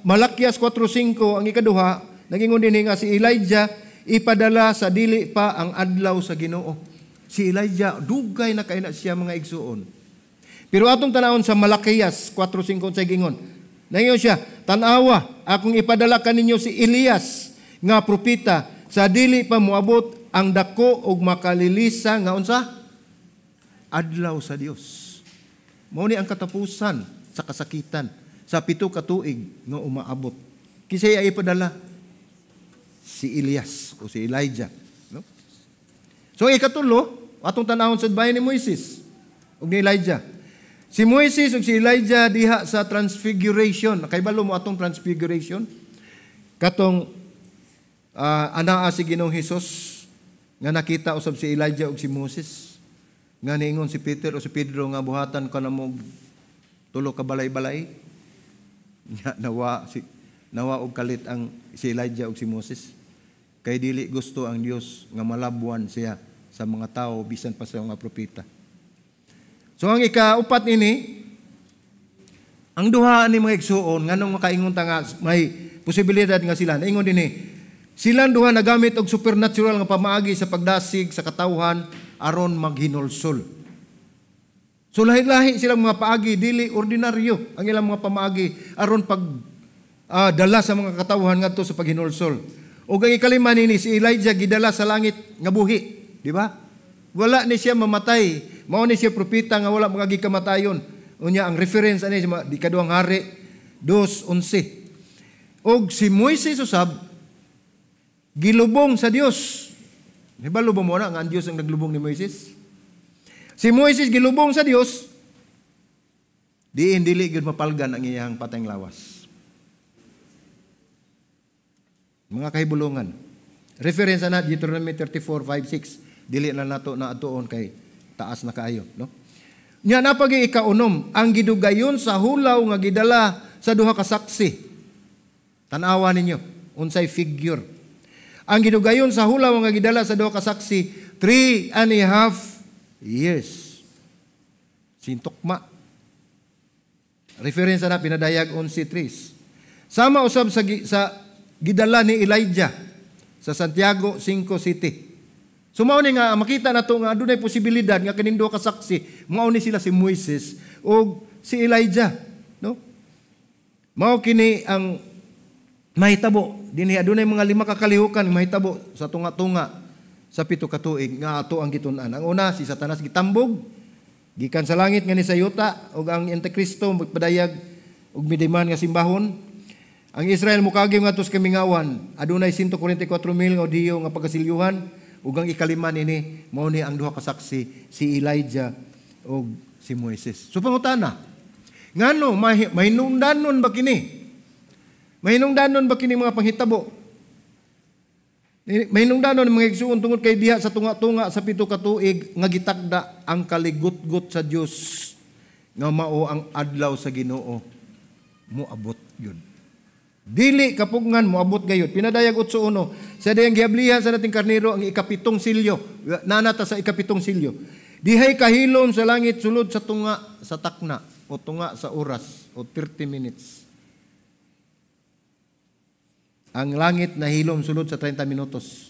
Malakias 4:5 ang ikaduha, nagingon dinhi nga si Elijah ipadala sa dili pa ang adlaw sa Ginoo. Si Elijah dugay na kay na siya, mga igsuon. Pero atong tanawon sa Malakias 4:5 sa gingon. Nangingon siya, "Tan-awa, akong ipadala kaninyo si Elias nga propeta sa dili pa moabot ang dako og makalilisa nga unsa? Adlaw sa Dios." Mao ni ang katapusan sa kasakitan sa 7 ka tuig nga umaabot. Kinsay ay ipadala? Si Elias o si Elijah. No? So ang ikatulo, atong tanawon sa bahin ni Moises ug ni Elijah. Si Moises ug si Elijah diha sa Transfiguration. Nakahibalo mo atong Transfiguration? Katong anaa si Ginoong Hesus nga nakita usab si Elijah ug si Moses. Nga niingon si Peter o si Pedro nga buhatan ka na mo tulo ka balay-balay. Nga nawa og kalit ang si Elijah ug si Moses. Kay dili gusto ang Dios nga malabwan siya sa mga tao bisan pa sa mga propeta. So ang ikaupat nini, ang duha ni mga igsuon, nganong makaingon ta nga may posibilidad nga sila, naingon dinhi, silang duha nagamit og supernatural nga pamaagi sa pagdasig sa katawhan aron maghinulsol. So lahi-lahi silang mga paagi, dili ordinaryo ang ilang mga pamaagi aron pag dala sa mga katawhan ngadto sa paghinulsol. Ug ang ikalima nini, si Elijah gidala sa langit nga buhi, di ba? Wala ni siya mamatay. Mao ni siya propeta nga wala mga gikamatayon. Unya ang reference ani sa di Ikaduhang Hari 2:11. Og si Moises usab gilubong sa Dios. Hibalo ba mo na nga ang Dios ang naglubong ni Moises? Si Moises gilubong sa Dios, diin dili gyud mapalgan ang iyang patayng lawas. Mga kahibulungan. Reference na Deuteronomy 34:5-6. Dili na nato na atuon kay taas na kaayo, no? Nya napagi ikaunom, ang gidugayon sa hulaw nga gidala sa duha ka saksi. Tan-awa ninyo unsay figure. Ang gidugayon sa hulaw nga gidala sa duha ka saksi, 3.5 years. Sintukma. Reference na Pinadayag 11:3. Sama usab sa gidala ni Elijah sa Santiago 5:7. So mao ni nga makita nato nga adunay posibilidad nga kining duha ka saksi mao ni sila si Moises o si Elijah, no? Mao kini ang mahitabo dinhi, adunay mga lima ka kalihukan mahitabo sa tunga-tunga sa 7 ka tuig nga ato ang gitun-an. Ang una, si Satanas gitambog gikan sa langit nga ni sa yuta ug ang Antikristo magpadayag og midiman nga simbahon. Ang Israel mukagim ngadto sa kamingawan, adunay 144,000 nga Hudiyo nga pagkasilyuhan, ug ang ikalima nini mao ni ang duha ka saksi, si Elijah ug si Moises. So pangutana, ngano mahinungdanon ba kini? Mahinungdanon ba kini mga panghitabo? Mahinungdanon mga igsuon tungod kay diha sa tunga-tunga sa 7 ka tuig nga gitakda ang kaligutgot sa Dios nga mao ang adlaw sa Ginoo moabot yun. Dili kapugnan, moabot gayud. Pinadayag 8:1. Sa dayang giablihan sa dating karnero ang ikapitong silyo. Nanata sa ikapitong silyo. Dihay kahilom sa langit sulod sa tunga sa takna o tunga sa oras o 30 minutes. Ang langit nahilom sulod sa 30 minutos.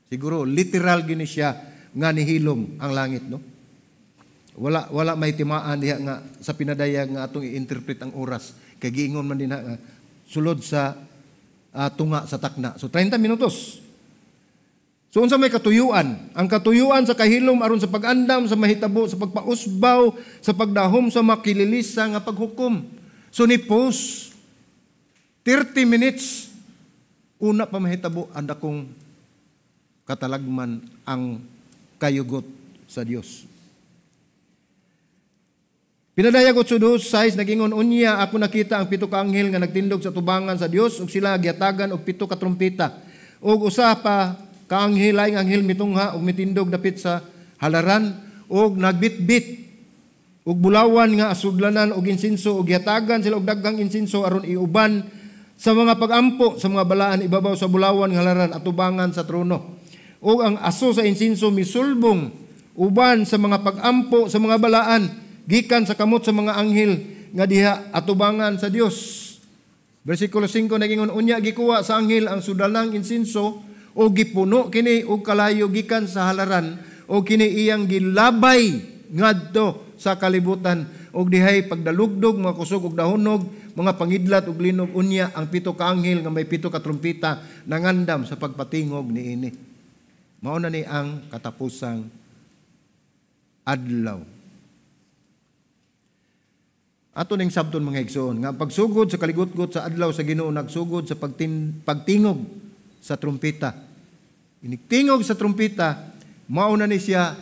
Siguro literal gini siya nga nihilom ang langit, no? Wala wala may timaan diha nga sa Pinadayag nga atong i-interpret ang oras kay giingon man dinha nga sulod sa tunga sa takna. So 30 minutos. So unsa may katuyuan? Ang katuyuan sa kahilom aron sa pag-andam sa mahitabo sa pagpausbaw sa pagdahom sa makililisa nga paghukom. So ni pause 30 minutes una pa mahitabo ang dakong katalagman, ang kayugot sa Dios. Pinadayag 8:6, nagingon, "Unya ako nakita ang 7 ka anghel nga nagtindog sa tubangan sa Dios, ug sila gihatagan og 7 ka trumpeta. Ug usa pa ka anghel, laing anghel, mitungha ug mitindog dapit sa halaran ug nagbitbit og bulawan nga asudlanan og insenso, ug gihatagan sila og daghang insenso aron iuban sa mga pagampo sa mga balaan ibabaw sa bulawan nga halaran atubangan sa trono. Ug ang aso sa insenso misulbong uban sa mga pagampo sa mga balaan gikan sa kamot sa mga anghel nga diha atubangan sa Dios." Versikulo 5, nagingon, "Unya gikuha sa anghel ang sudlanang insenso o gipuno kini og kalayo gikan sa halaran, o kini iyang gilabay ngadto sa kalibutan, og dihay pagdalugdog, mga kusog og dahunog, mga pangidlat ug linog. Unya ang 7 ka anghel nga may 7 ka trumpeta nangandam sa pagpatingog niini." Mao na ni ang katapusang adlaw. Ato ning sabton, mga igsoon, nga pagsugod sa kaligutgot sa adlaw sa Ginoo nagsugod sa pagtingog sa trumpeta. Inigtingog sa trumpeta, mao na ni siya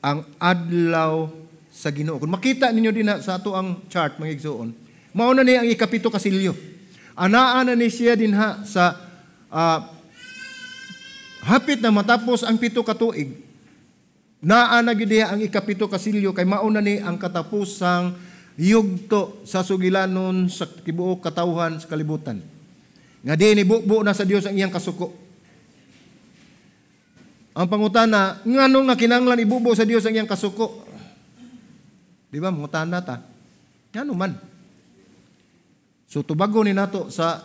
ang adlaw sa Ginoo. Kung makita ninyo dinha sa ato ang chart, mga igsoon, mao na ni ang 7 ka silyo. Anaa na ni siya dinha sa hapit na matapos ang 7 ka tuig. Naa na gyud diha ang 7 ka silyo kay mao na ni ang katapusang yugto sa sugilanon sa tibuok katawhan sa kalibutan. Nga di ni bubo na sa Dios ang iyang kasuko. Ang pangutana, ngano nga kinahanglan ibubo sa Dios ang iyang kasuko? Di ba, mangutana ta? Ngano man? So tubago ni nato sa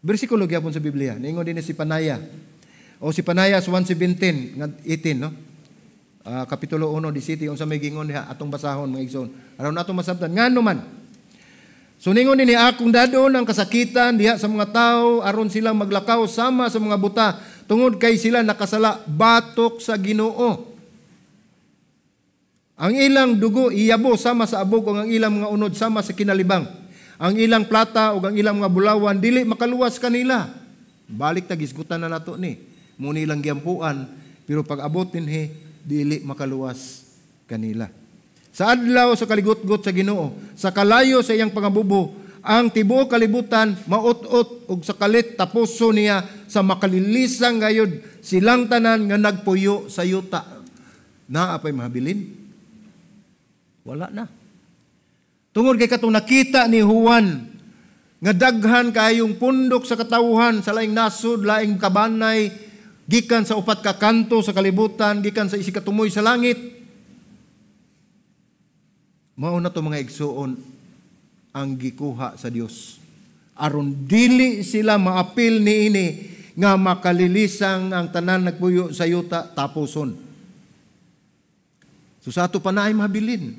bersikulo gyapon sa Biblia. Ningon din si Panaya. O si Panaya sa 1:17 nga 18, no? Kapitulo 1 di city, unsa may gingon diha, atong basahon, mga igsoon, aron atong masabtan ngano man. So ningon dinhi, "Akong dadon ang kasakitan diha sa mga tao aron silang maglakaw sama sa mga buta tungod kay sila nakasala batok sa Ginoo. Ang ilang dugo iyabo sama sa abog ug ang ilang mga unod sama sa kinalibang. Ang ilang plata ug ang ilang mga bulawan dili makaluwas kanila." Balik ta, gisgutan na nato ni. Mao ni ilang giampuan, pero pag abot dinhi, dili makaluwas kanila. Sa adlaw sa kaligutgot sa Ginoo, sa kalayo sa iyang pangabubo, ang tibuok kalibutan maut-ot ug sa kalit tapuso niya sa makalilisang gayud silang tanan nga nagpuyo sa yuta. Naa pay mahabilin? Wala na. Tungod kay katong nakita ni Juan nga daghan kayong pundok sa katawhan sa laing nasod, laing kabanay, gikan sa 4 ka kanto sa kalibutan, gikan sa isikatumoy sa langit. Mao na to, mga igsuon, ang gikuha sa Dios aron dili sila maapil niini nga makalilisang ang tanan nagpuyo sa yuta tapuson. So sa ato pa na ay mabilin.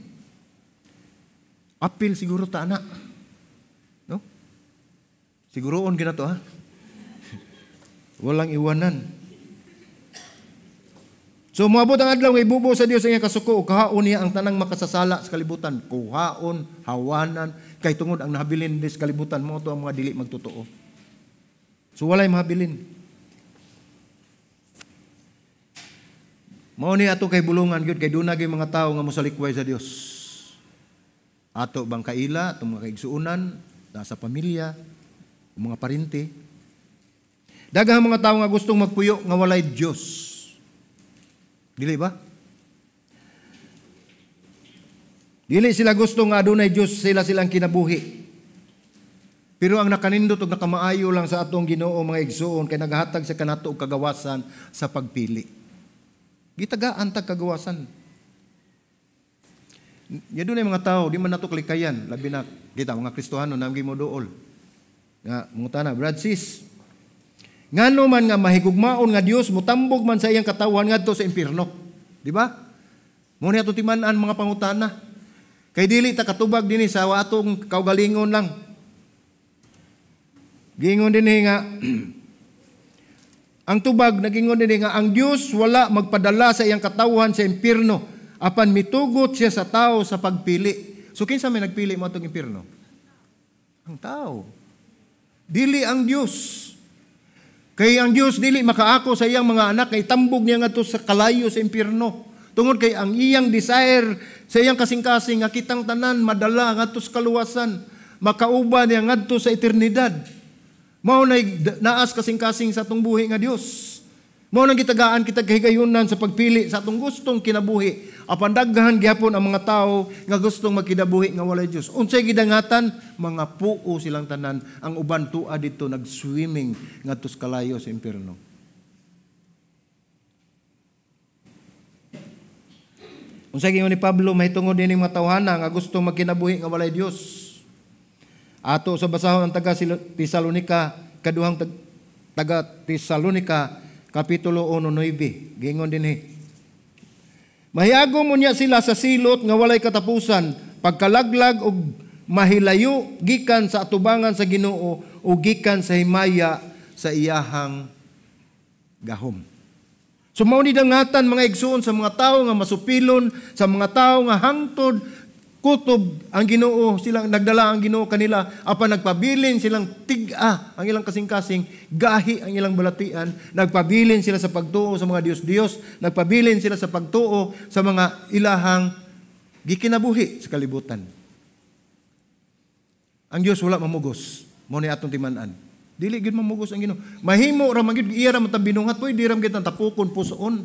Apil siguro ta ana. No? Siguroon gina to, ha. Walang iwanan. So moabot ang adlaw nga ibubo sa Dios ang iyang kasuko, kuhaon niya ang tanang makasasala sa kalibutan. Kuhaon, hawanan, kay tungod ang nahabilin sa kalibutan mao to ang mga dili magtotoo. So walay mahabilin. Mao ni ato kay bulungan gyud kay duna gyud mga tawo nga mosalikway sa Dios. Ato bang kaila, atong mga kaigsuonan, nasa pamilya, mga parente. Daghang mga tawo nga gustong magpuyo nga walay Dios. Dili ba? Dili sila gusto nga adunay Dios sila silang kinabuhi. Pero ang nakanindot og nakamaayo lang sa atong Ginoo, mga igsuon, kay naghatag sa kanato og kagawasan sa pagpili. Gitagaan tag kagawasan. Ya dunay mga tao di man nato kalikayan, labi na kita mga Kristohano nami mo duol. Nga mangutana, "Brad, sis, ngano man nga mahigugmaon nga Dios mutambog man sa iyang katawhan ngadto sa impierno?" Di ba? Mo ni ato timan-an mga pangutana. Kay dili ta katubag dinhi sa atong kaugalingon lang. Giingon dinhi nga ang tubag nagingon dinhi nga ang Dios wala magpadala sa iyang katawhan sa impierno apan mitugot siya sa tao sa pagpili. So kinsa may nagpili mo atong impierno? Ang tao. Dili ang Dios. Kay ang Dios dili makaako sa iyang mga anak kay tambog niya ngadto sa kalayo sa impierno. Tungod kay ang iyang desire Sa iyang kasing-kasing nga kitang tanan madala ngadto sa kaluwasan, makauban niya ngadto sa eternidad. Mao nay naas kasing-kasing sa atong buhi nga Dios. Mao nang gitagaan kita kahigayunan sa pagpili sa atong gustong kinabuhi. Apan daghan gihapon ang mga tawo nga gustong magkinabuhi nga walay Dios. Unsay gidangatan? Mga puo silang tanan. Ang uban tua dito nag-swimming ngadto sa kalayo sa impierno. Unsay giingon ni Pablo mahitungod nining mga tawhana nga gustong magkinabuhi nga walay Dios? Ato sa basahon ang taga Tesalonika, kaduhang taga Tesalonika kapitulo 1:9. Giingon dinhi. Mahiagom unya sila sa silot nga walay katapusan, pagkalaglag og mahilayo gikan sa atubangan sa Ginoo o gikan sa himaya sa iyahang gahom. So mao ni dangatan mga igsuon sa mga tawo nga masupilon, sa mga tawo nga hangtod kutob ang Ginoo, silang nagdala ang Ginoo kanila apan nagpabilin silang tig-a ang ilang kasing-kasing, gahi ang ilang balatian, nagpabilin sila sa pagtuo sa mga Dios-Dios, nagpabilin sila sa pagtuo sa mga ilahang gikinabuhi sa kalibutan. Ang Dios wala mamugos, mao ni atong timan-an. Dili gyud mamugos ang Ginoo. Mahimo ra man gyud, iya ra man tang binungat, pwede ra man gyud tang tapukon pusoon.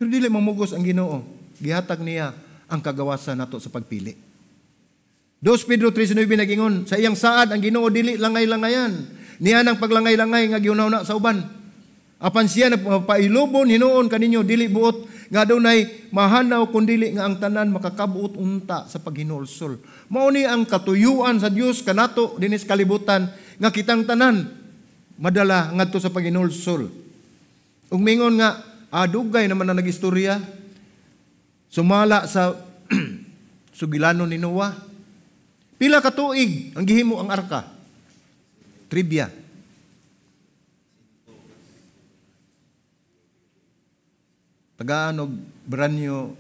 Pero dili mamugos ang Ginoo. Gihatag niya ang kagawasan nato sa pagpili. 2 Pedro 3:9 nagingon, sa iyang saad ang Ginoo dili langay-langayan. Niya nang paglangay-langay nga gihuna-huna sa uban. Apan siya nagpailubon hinuon kaninyo dili buot nga adunay mahanaw kun dili nga ang tanan makakabuot unta sa paghinulsol. Mao ni ang katuyuan sa Dios kanato dinhi sa kalibutan nga kitang tanan madala ngadto sa paghinulsol. Ug mingon nga dugay naman na nagistorya sumala sa sugilanon ni Noah. Pila ka tuig ang gihimo ang arka? Trivia. Tagaan og brand new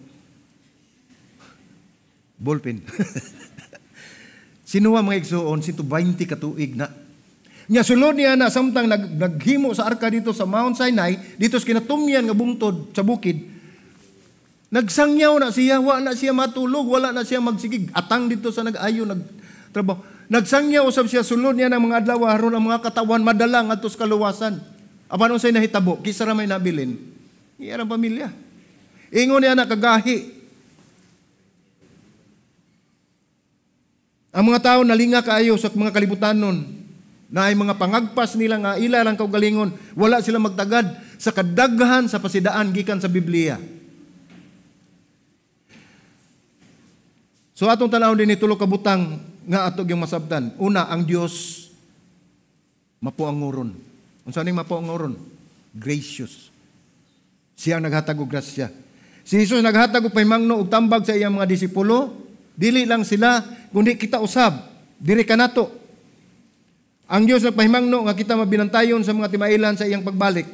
ballpen. Si Noah mga igsuon, 120 ka tuig na. Nya sulod niya na samtang naghimo sa arka dito sa Mount Sinai, dito sa kinatumyan nga bungtod sa bukid. Nagsangyaw na siya, wa na siya matulog, wala na siya magsigig. Atang dito sa nag-ayo, nagtrabaho. Nagsangyaw usab siya, sulod niya ng mga adlaw, aron ang mga katawan madala ngadto sa kaluwasan. Apan unsay nahitabo, kisa ra may nabilin. Iya ang pamilya. Ingon niya na kagahi. Ang mga tao nalinga kaayo sa mga kalibutanon na ay mga pangagpas nila nga ila lang kaugalingon, wala sila magtagad sa kadaghan sa pasidaan gikan sa Biblia. So atong tan-awon dinhi tulo ka butang nga ato gyung masabtan. Una, ang Dios mapuanguron. Unsa ning mapuanguron? Gracious. Siya ang naghatag og grasya. Si Jesus naghatag og pahimangno og tambag sa iyang mga disipulo. Dili lang sila, kundi kita usab. Diri kanato. Ang Dios nagpahimangno nga kita mabinantayon sa mga timailan sa iyang pagbalik.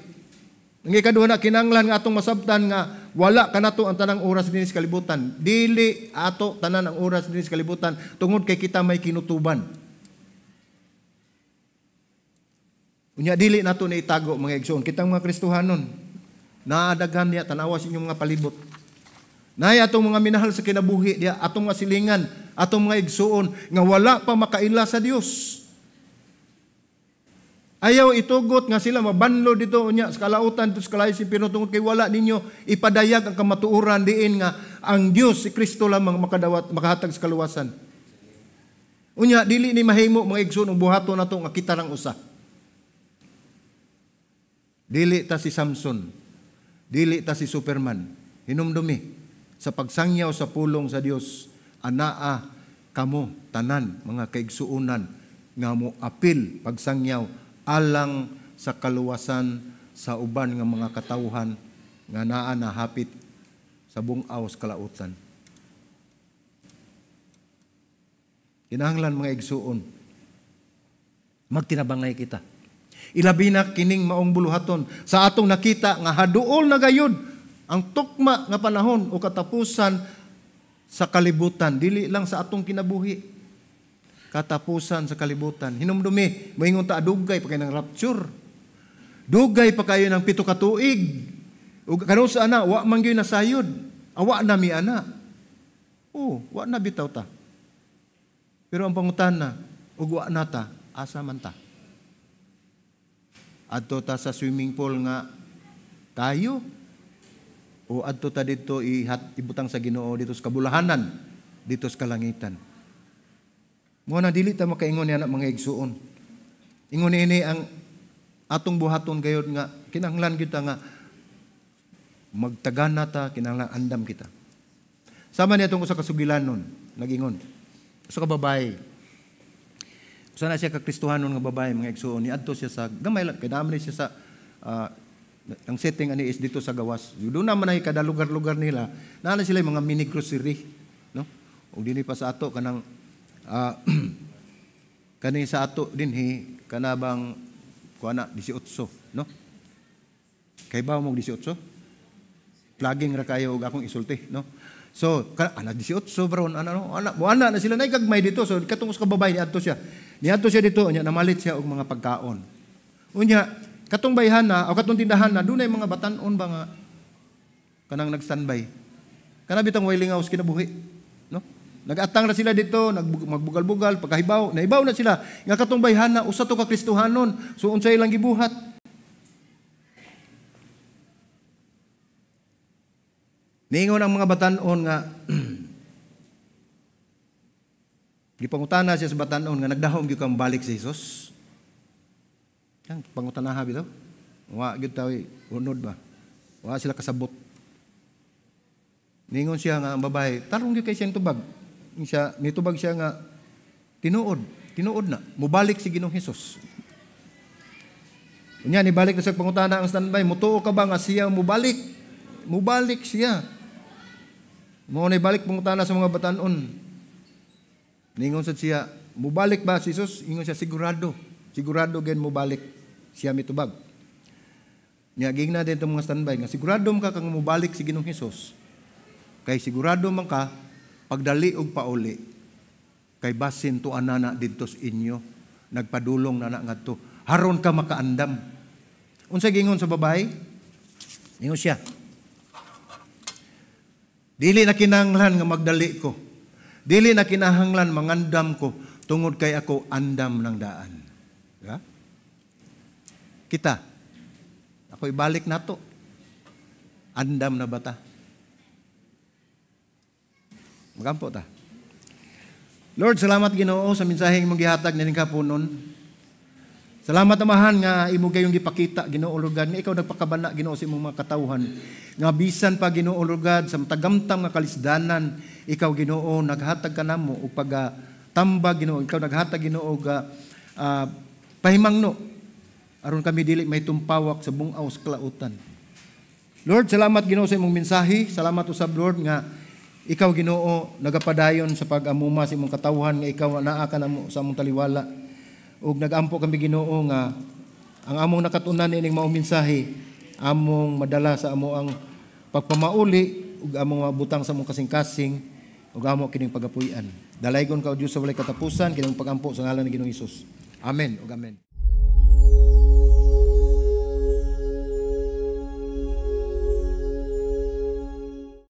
Ang ikaduha na kinahanglan nga atong masabtan nga wala kanato ang tanang oras dinhi sa kalibutan. Dili ato tanan ang oras dinhi sa kalibutan tungod kay kita may kinutuban. Unya dili nato ni itago mga igsoon, kitang mga Kristohanon. Naadaghan niya tanawa sa inyong mga palibot. Naay atong mga minahal sa kinabuhi diya, atong mga silingan, atong mga igsuon nga wala pa makaila sa Dios. Ayaw itugot nga sila mabanlo dito unya sa kalautan dito sa kalayo sa impyerno tungod kay wala ninyo ipadayag ang kamatuoran diin nga ang Dios si Kristo lamang makadawat makahatag sa kaluwasan. Unya dili ni mahimo mga igsoon og buhaton nato nga kita rang usa. Dili ta si Samson, dili ta si Superman. Hinumdumi sa pagsangyaw sa pulong sa Dios, anaa kamo tanan mga kaigsuonan nga mo apil pagsangyaw alang sa kaluwasan sa uban nga mga katawhan nga naa na hapit sa bungaw sa kalautan. Kinahanglan mga igsuon, magtinabangay kita. Ilabi na kining maong buluhaton sa atong nakita nga haduol na gayud ang tukma nga panahon o katapusan sa kalibutan, dili lang sa atong kinabuhi. Katapusan sa kalibutan. Hinumdumi, moingon ta dugay pa kayo ng rapture. Dugay pa kayo ng 7 ka tuig. Ug kanusa ana, wa man gyud nasayod. Awa na mi ana. Oh, wa na bitaw ta. Pero ang pangutana, ug wa na ta, asa man ta? Adto ta sa swimming pool nga kayo o adto ta dito ihat ibutang sa Ginoo dito sa kabulahanan, dito sa kalangitan? Mo na dili ta makaingon niya na, mga igsuon. Ingon ini ang atong buhaton gayod nga kinahanglan kita nga magtagana ta, kinahanglan andam kita. Sama niya itong usa ka sugilanon, nagingon. Usa ka babae. Usa na siya ka Kristohanon nga babae, mga igsuon, niadto siya sa gamay lang kay naman siya sa ang setting ani is dito sa gawas. Doon naman ay kada lugar-lugar nila, naa na sila mga mini grocery, no? Ug dinhi pa sa ato kanang kani sa ato dinhi kana bang kuana 18, no? Kay ba mo 18? Plugging ra kayo og akong isulti, no? So, ana 18 bro, ana no, ana mo ana na sila nay gagmay dito. So katong sa babae niadto siya. Niadto siya dito, unya namalit siya og mga pagkaon. Unya katong bayhana o katong tindahan na dunay mga batan-on ba nga kanang nag-standby. Kana bitang way lingaw sa kinabuhi, no? Nagatang ra sila dito, magbugal-bugal, pagkahibaw, nahibaw na sila nga katong bayhana usa to ka Kristohanon. So unsay ilang gibuhat? Niingon ang mga batan-on nga gipangutana siya sa batan-on nga nagdahom gyud kang balik si Jesus. Yang pangutanaha bitaw. Wa gyud taw unod ba. Wa sila kasabot. Niingon siya nga ang babae, tarong gyud kay siyang tubag. Siya nitubag siya nga tinuod, tinuod na mubalik si Ginoong Hesus. Unya nibalik na sa pangutana ang standby, mutuo ka ba nga siya mubalik? Mubalik siya. Mao na ibalik pangutana sa mga batan-on. Ningon sad siya, mubalik ba si Jesus? Ingon siya, sigurado. Sigurado gen mubalik siya mitubag. Nya gingna din itong mga standby nga sigurado man ka kang mubalik si Ginoong Hesus. Kay sigurado man ka pagdali og pauli. Kay basin tuan na didto sa inyo, nagpadulong na na ngadto. Haron ka makaandam. Unsa gingon sa babae? Ingon siya, dili na kinahanglan nga magdali ko. Dili na kinahanglan mangandam ko tungod kay ako andam ng daan. Diba? Kita, ako ibalik nato. Andam na bata. Magampo ta. Lord, salamat Ginoo sa mensaheng imong gihatag nining kapunon. Salamat Amahan nga imo kayong gipakita Ginoo Lord God, nga ikaw nagpakabana Ginoo sa imong mga katawhan. Nga bisan pa Ginoo Lord God sa matagamtam nga kalisdanan, ikaw Ginoo naghatag kanamo og pagatambag Ginoo, ikaw naghatag Ginoo og pahimangno aron kami dili may tumpawak sa bungaw sa kalautan. Lord, salamat Ginoo sa imong mensahe. Salamat usab Lord nga ikaw Ginoo nagapadayon sa pag-amuma sa imong katawhan nga ikaw naa ka namo sa among taliwala. Ug nagampo kami Ginoo nga ang among nakatunan ining maong mensahe among madala sa amo ang pagpamauli ug among mabutang sa among kasing-kasing ug amo kining pagapuy-an. Dalaygon ka o Dios sa walay katapusan kining pagampo sa ngalan ni Ginoong Hesus. Amen ug amen.